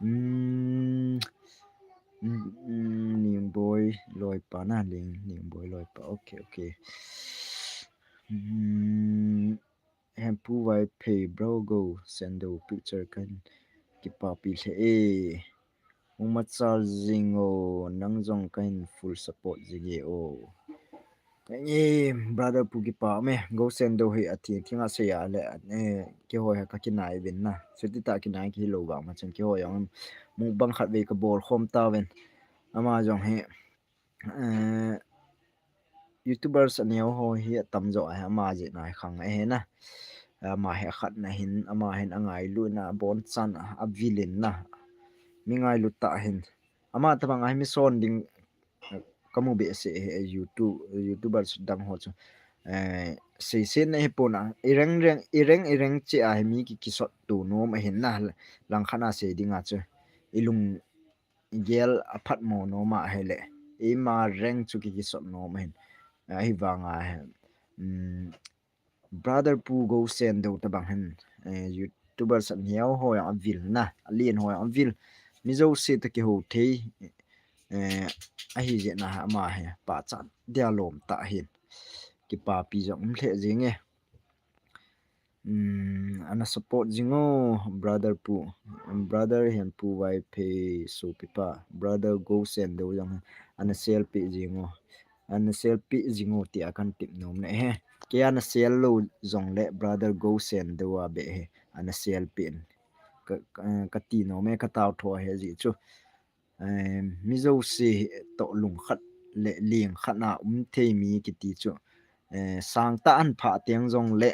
Hmm. Hmm, hmm, Ningboi loipa na ling, Ningboi loipa. Okay, okay. Hmm. Hempu Vaiphei bro go send the picture kan kipapi lhe e. Umachal jing o, nang jong kahin full support jing e o. Eh, brother Pu kipa me, Gosendo hi athing thing a sei a le, eh, kihoi ha ka kinai vin na. Chuti ta kinai kihilou vang ma chun kihoi ang mukbang khat vei ka bol khom ta vin. Ama jong hi, eh, YouTubers aneo ho hi atam jo a, ama jeh na khang e na. Ama hi akhat na hin, ama hin angailu na, abonchan a, avilin na. Mi ngailu ta hin. Ama tabang a hi mi son ding, eh, kamu behseh e, eh, YouTube, YouTubers dang ho chu. Eh, seisen na hi pon a, ireng reng, ireng, ireng che a hi mi ki, kisot tu nom ahin na, langkhat na sei ding a chu. Ilung gel aphat mo nom a hile. Ima reng chu ki, kisot nom ahin. Ahivang a hi. Um, Brother Pu Gosendo tabang hin, eh, YouTubers aneo ho jong avil na, alen ho jong avil. Mi jouse toh kihou thei, eh, ahi jeh na ama hi pachat dia lom ta hin. Kipapi jong um lheh jing e. Um, ana support jing o, brother Pu, brother hin Pu Vaiphei sopipa, brother Gosendo jong ana selpi jing o. Ana selpi jing o tia kan tip nom na he. Kei ana sel lou jong le brother Gosendo a be he. Ana selpi in. Ka, ka, ka ti nom e, ka tao tho he ji chu. Eh, mi jouse toh lungkhat le lengkhat na um thei mi kiti chu. Eh, sang ta an pha teng jong le.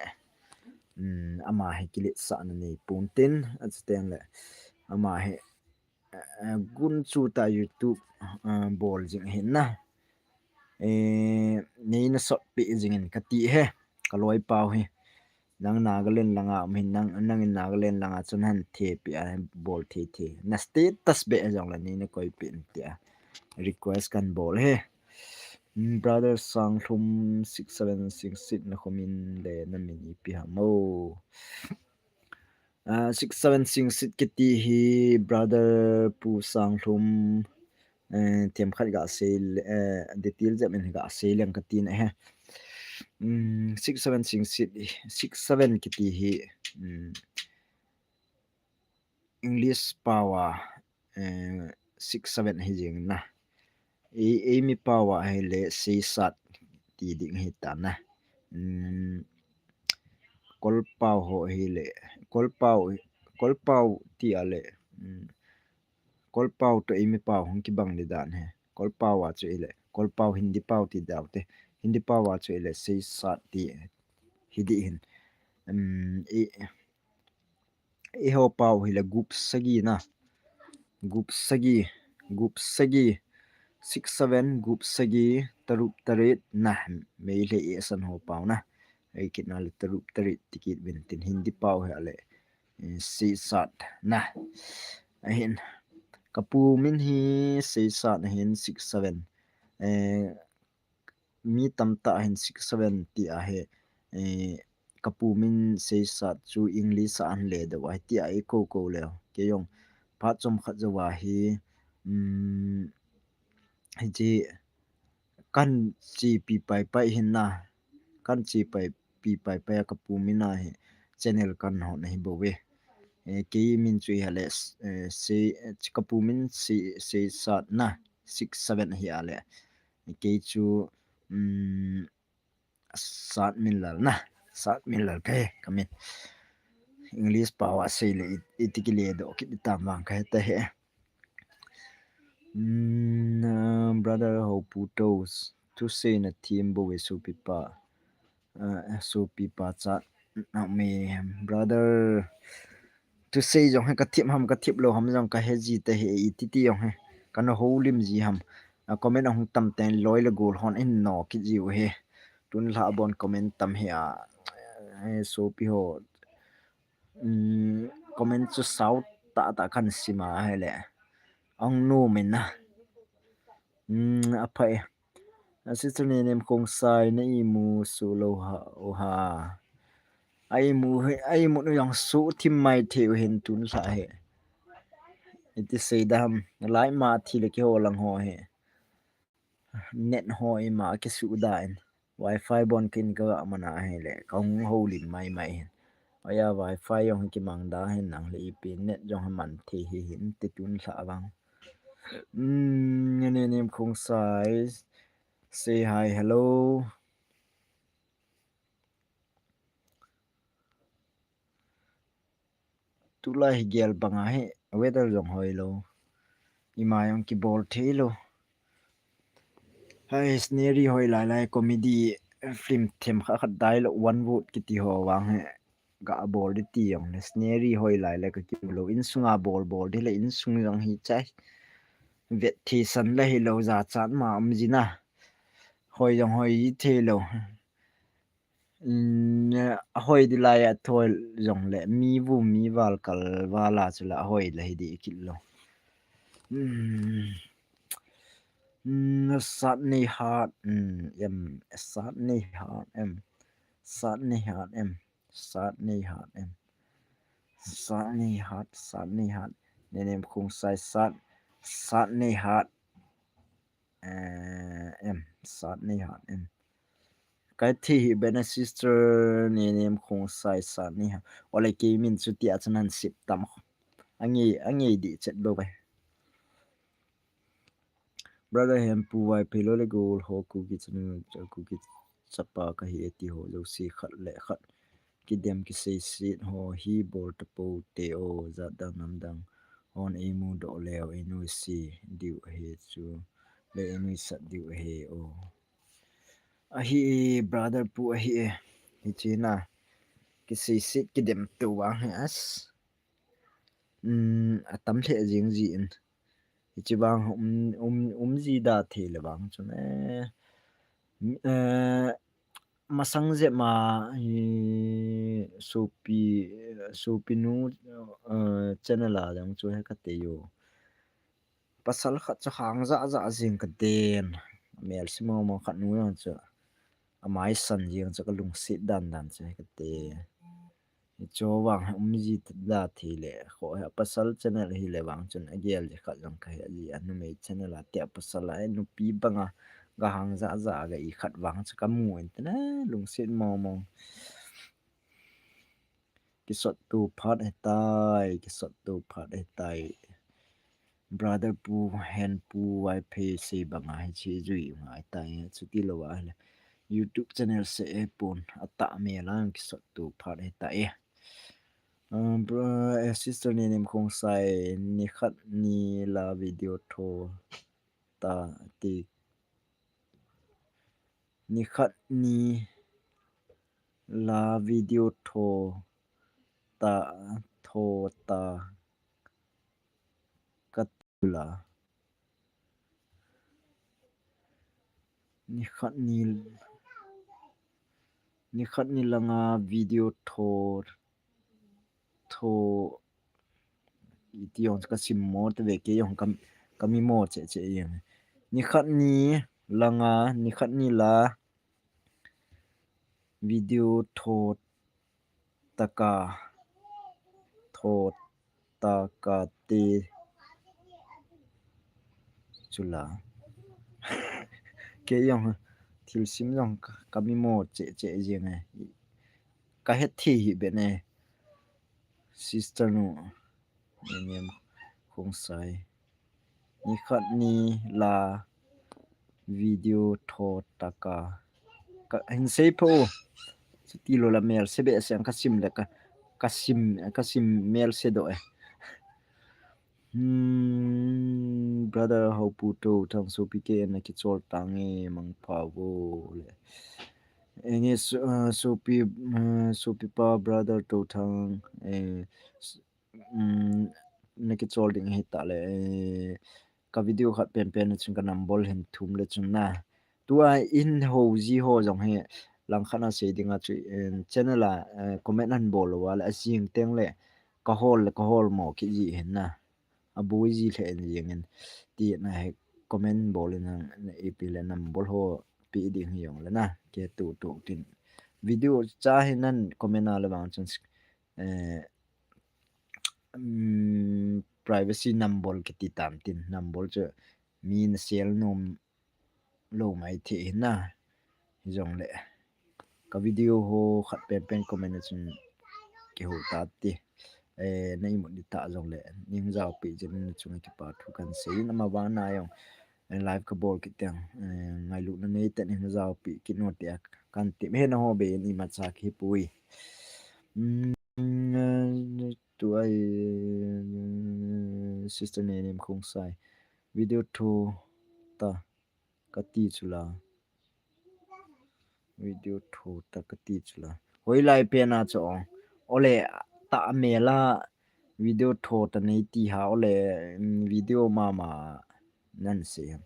Um, ama hi kiletsah na nei pon tin, achu teng le. Ama hi, eh, gun chu ta YouTube, eh, bol jing hin na. Eh, nei na sotpi jing in ka ti he, ka loi pau hi. Nang Nagaland langa um hin, nang, nang in Nagaland langa chun han thepi a, bol thei thei. Na status be jong le nei na koipi in tia. Request kan bol he. Mm, brother Sanglhum six seven six six na comment le na min ipi ham o. Ah, six seven six six kiti hi brother Pu Sanglhum, eh, themkhat ga sei le, eh, detail jep in ga sei leng ka ti na he. Mm, six seven six six, six seven kiti hi, mm, English pau a, eh, six seven hi jing na. Ei, eimi pau a hile seisat ti ding hi ta na. Um, Kol pau ho hile, Kol pau, Kol pau ti a le, um, Kol pau toh eimi pau hung kibang di dan he. Kol pau a chu hile, Kol pau Hindi pau ti dau te. Hindi pau a chu hile seisat ti hi di hin. Um, i, Eiho pau hile gup sagi na. Gup sagi, gup sagi, six seven, gup sagi, tarup tarit na. Meitei eisan ho pau na. Ei kit na le tarup tarit ti kit vin tin Hindi pau hi a le, eh, seisat na. Ahin. Ka pu min hi seisat na hin six seven. Eh, mi tamtah hin six seven ti a hi, eh, ka pu min seisat chu English a an le dou a hi ti a i ko ko leu. Kei jong phat chomkhat jou a hi, um, hiche kan chepi pai pai hin na, kan chepi pai pai a ka pu min a hi channel kan hon ahi bou ve. Eh, kei min chu hi a le, eh, se, ka pu min se, seisat na six seven hi a le. Kei chu, um, Satminlal na. Satminlal kahi, ka min. English pau a sei le i, iti kile doh kit tam vang kahe ta he. Mm, uh, brother Hopu Toast. Thusei na thim bou ve sopipa. Uh, sopipa chat. Na me brother. Thusei jong hi ka thip ham, ka thip lou ham jong ka he ji te hi, iti ti jong hi. Ka na houlim ji ham. A comment ahung tam ten loi le gol hon in no kit ji u hi. Tun lha bon comment tam hi a. Eh, sopi ho. Um, comment chu sau ta ta kan sima hi le. Ahung nu min na. Um, a phai. A sister Nenem Khongsai na imu su lou ha, u ha. A imu hi, a imu nu jong su thim mai thei u hin tun lha hi. Iti sei da ham, lai ma thi le kiho lang ho hi. Net ho ima kisu da in. Wi-Fi bon kin ka ga mana hi le, ka hung houlim mai mai hin. Aya Wi-Fi jong hi kimang da hin nang le ipi net jong hi man thei hi hin ti tun lha vang. Mm, Nenem Khongsai. Say hi, hello. Tulai hi gel banga hi weather jong hoilou. Ima jong kibol theilou. Hai scenery hoi lai lai comedy film themkhat khat dialogue one word kiti ho vang hi. Gabol ding ti jongle scenery hoi lai lai kakimu lou. Insunga bol bol ding le insung jong hichai. Vet thisan la hilou jachat ma um jina. Hoi jong hoi theilou. Ahoi ding lai a thoi jongle mi vu mi val kal val a chule ahoi la hi ding kit lou. Sat nei hat em, sat nei hat em, sat nei hat em, sat nei hat em, sat nei hat, sat nei hat. Nenem Khongsai sat, sat nei hat. Em, sat nei hat em. Kai thi hi bena sister Nenem Khongsai sat nei hat. Ole kei min chu tia chan han sip tam. Angi angi di chet bo bai. Brother Hempu Vaiphei lou le gol ho Kuki chanu Kuki chapa kahi e ti ho jouse khat le khat kidem kiseiset ho hi bol tapou te o, jat dang nam dang hon eimu doh leu einoise diu ahi chu le einuisat diu ahi o. Ahi e brother pu ahi e. Hichena kiseiset kidem tou vang hi as. Atam lheh jing jin. Hiche vang um, um, um ji da thei le vang chun e, masang jep ma hi sopi, sopi nu channel a jong chu he kate u. Pasal khat chu hang ja ja jing kaden. Melse mong mong khat nu jong chu amai san jing chu kalungset dan dan chu he kate. Hiche vang um ji da thei le kho he pasal channel hi le vang chun agel ji khat jong kahe ji a numei channel a tia pasal a nupi banga gahang ja ja ga i khat vang chu kamu in tena lungset mong mong. Kisot tu phat hetai, kisot tu phat hetai. Brother pu, hen pu, Vaiphei sei banga hiche jui ngai tai, chuti lou a le YouTube channel se e pon ata me lang kisot tu phat hetai. Uh, bro, eh, sister Nenem Khongsai, nikhat ni la video tho ta ti. Nikhat ni la video tho ta, tho ta kati la. Nikhat ni, nikhat ni langa video tho, tho iti jong kasim mo te ve ke jong kam, kami mo che che jeng. Nikhat ni langa, nikhat ni la video tho taka, tho taka te chula. Ke jong thilsim jong kami mo che che jeng e. Kahet thei hi bene. Sister nu, Nenem Khongsai. Nikhat ni la video tho taka. Kahin sei pho. Chuti lou la melse behseh kasim le ka, kasim, kasim melse doh e. Hmm, brother Haupu Touthang sopi ke na kichol tange mangpha vo le. Enge sopi, sopi pa brother Touthang, eh, um, na kichol ding hita le, eh, ka video khat pen pen chun ka number hin thum le chun na. Tua in ho ji ho jong he langkhat a sei dinga chu, eh, channel a, eh, comment an bol lou a le a jing teng le ka hol le ka hol mo ki ji hin na. A bui ji lhe in jing in ti na he comment bol in na ipi le number ho pi ding hi jong le na. Ke tu tu tin. Video cha hin nan comment a le bang chun, eh, um, privacy number kiti tam tin, number chu mi na sel nom lou mai thei hin na. Hi jong le ka video ho khat pen pen comment a chun kihou ta ti. Eh, na imut di ta jong le ning jao pi jin na chung kipa thu kan sei na ma ba na jong. Eh, live ka bol kit teng, eh, ngailutna nei te ning jao pi kit no te kan ti me na ho be ni ma cha ki pui. Mm, eh, Tu ai, sister Nenem Khongsai. Video tho ta kati chula. Video tho ta kati chula. Hoilai pena cho. Ole ta mela video tho ta nei ti ha ole, mm, video mama nan se ham.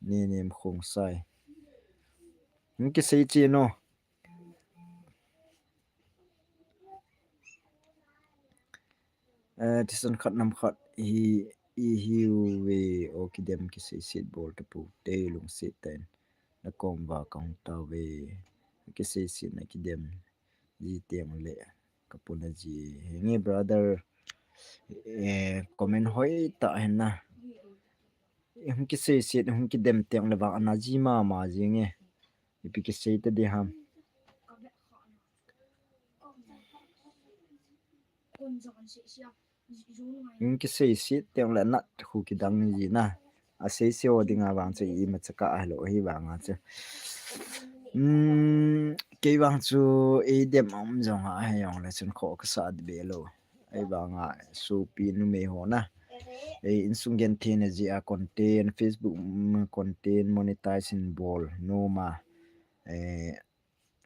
Nenem Khongsai. Hung kisei che no. Eh, thisan khat nam khat hi, i hiu ve o kidem kisei sit bol ta pu te lungset ten. Na kom va ka hung ta ve. Kisei sit na kidem. Ji teng le. Ka puna ji. Henge brother. Eh, comment hoi ta hen na. Hung kisei sit, hung kidem teng le va ana ji mama ji nge. Ipi kisei ta di ham. Hung kisei sit teng le nat khu kidang ji na. A sei se o dinga vang chu ima chaka a lo hi vanga chu. Hmm, kei vang chu ei dem um jong a he jong le chun kho ka sa di be lo. Ei vanga supi numei ho na. Ei insung gen the na ji a content, Facebook, mm, content monetize in bol numa. Eh,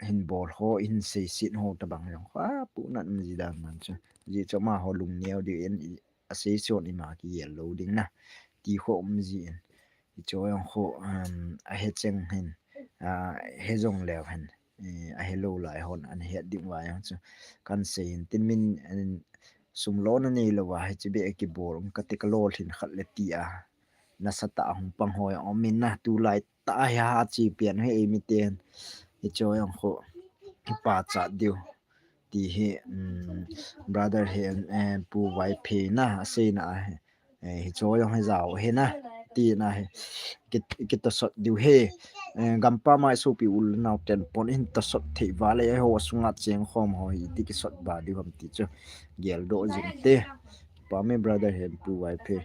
hin bol ho, hin sei sit ho ta bang jong kha pu nat um ji dan man chu. Ji chu ama ho lung neo di in a sei son ima ki yel lo ding na. Ti ho um ji in. Hi cho jong kho, um, a he cheng hin, a he jong leo hin, eh, a he lo lai hon an he ding va jong chu kan sei hin tin min an sum lo na nei lo va hi chi be ki bol um ka ti ka lo thin khat le ti a. Na sa ta hung pang ho jong um in na tu lai ta hi ha chi pian he ei mi ten. Hi cho jong kho pa cha diu. Ti hi, um, brother hi, eh, pu vai phe na a sei na a he. Eh, hi cho jong hi jao he na, ti na he. Ki, ki to sot diu he. Eh, gampa mai supi ul nau ten pon hin to sot thei va le ho sunga cheng khom ho hi ti ki sot ba diu ham ti chu. Gel do jing te. Pa me brother he pu vai phe.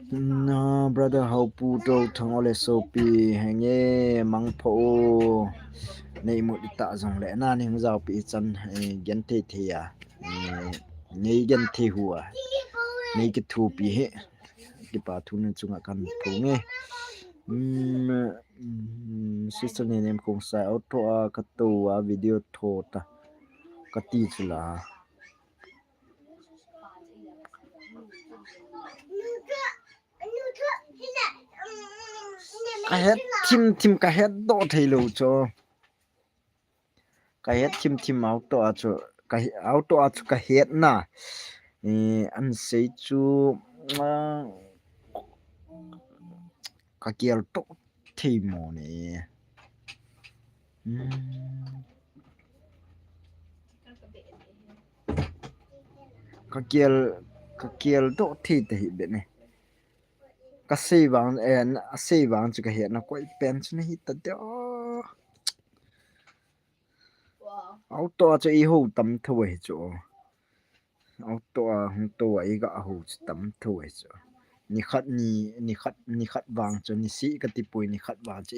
Na brother hau pu to thang ole sopi henge mang pho. Nei mu di ta jong le na ning jao pi chan, eh, gen thei thei a. Eh, nei gen thei hua. Nei ki thu pi he. Ki pa thu nun chunga kan thu nge. Mm, mm, sister Nenem Khongsai auto a ka to a video tho ta. Ka ti chula. Ka het thim thim ka het do thei lo cho. Ka het thim thim auto a chu, ka he-, auto a chu ka het na. Eh, an sei chu, ah, ka kial to thei mo ne. Hmm. Ka kial, ka kial do thei ta hi be ne. Ka sei vang, eh, a sei vang chu ka het na koi pen chu na hi ta de. Auto a chu i ho tam tho hi chu. Auto a hung to a i ga ho chu tam tho hi chu. Ni khat ni, ni khat, ni khat vang chu ni si ka ti poi ni khat vang chu.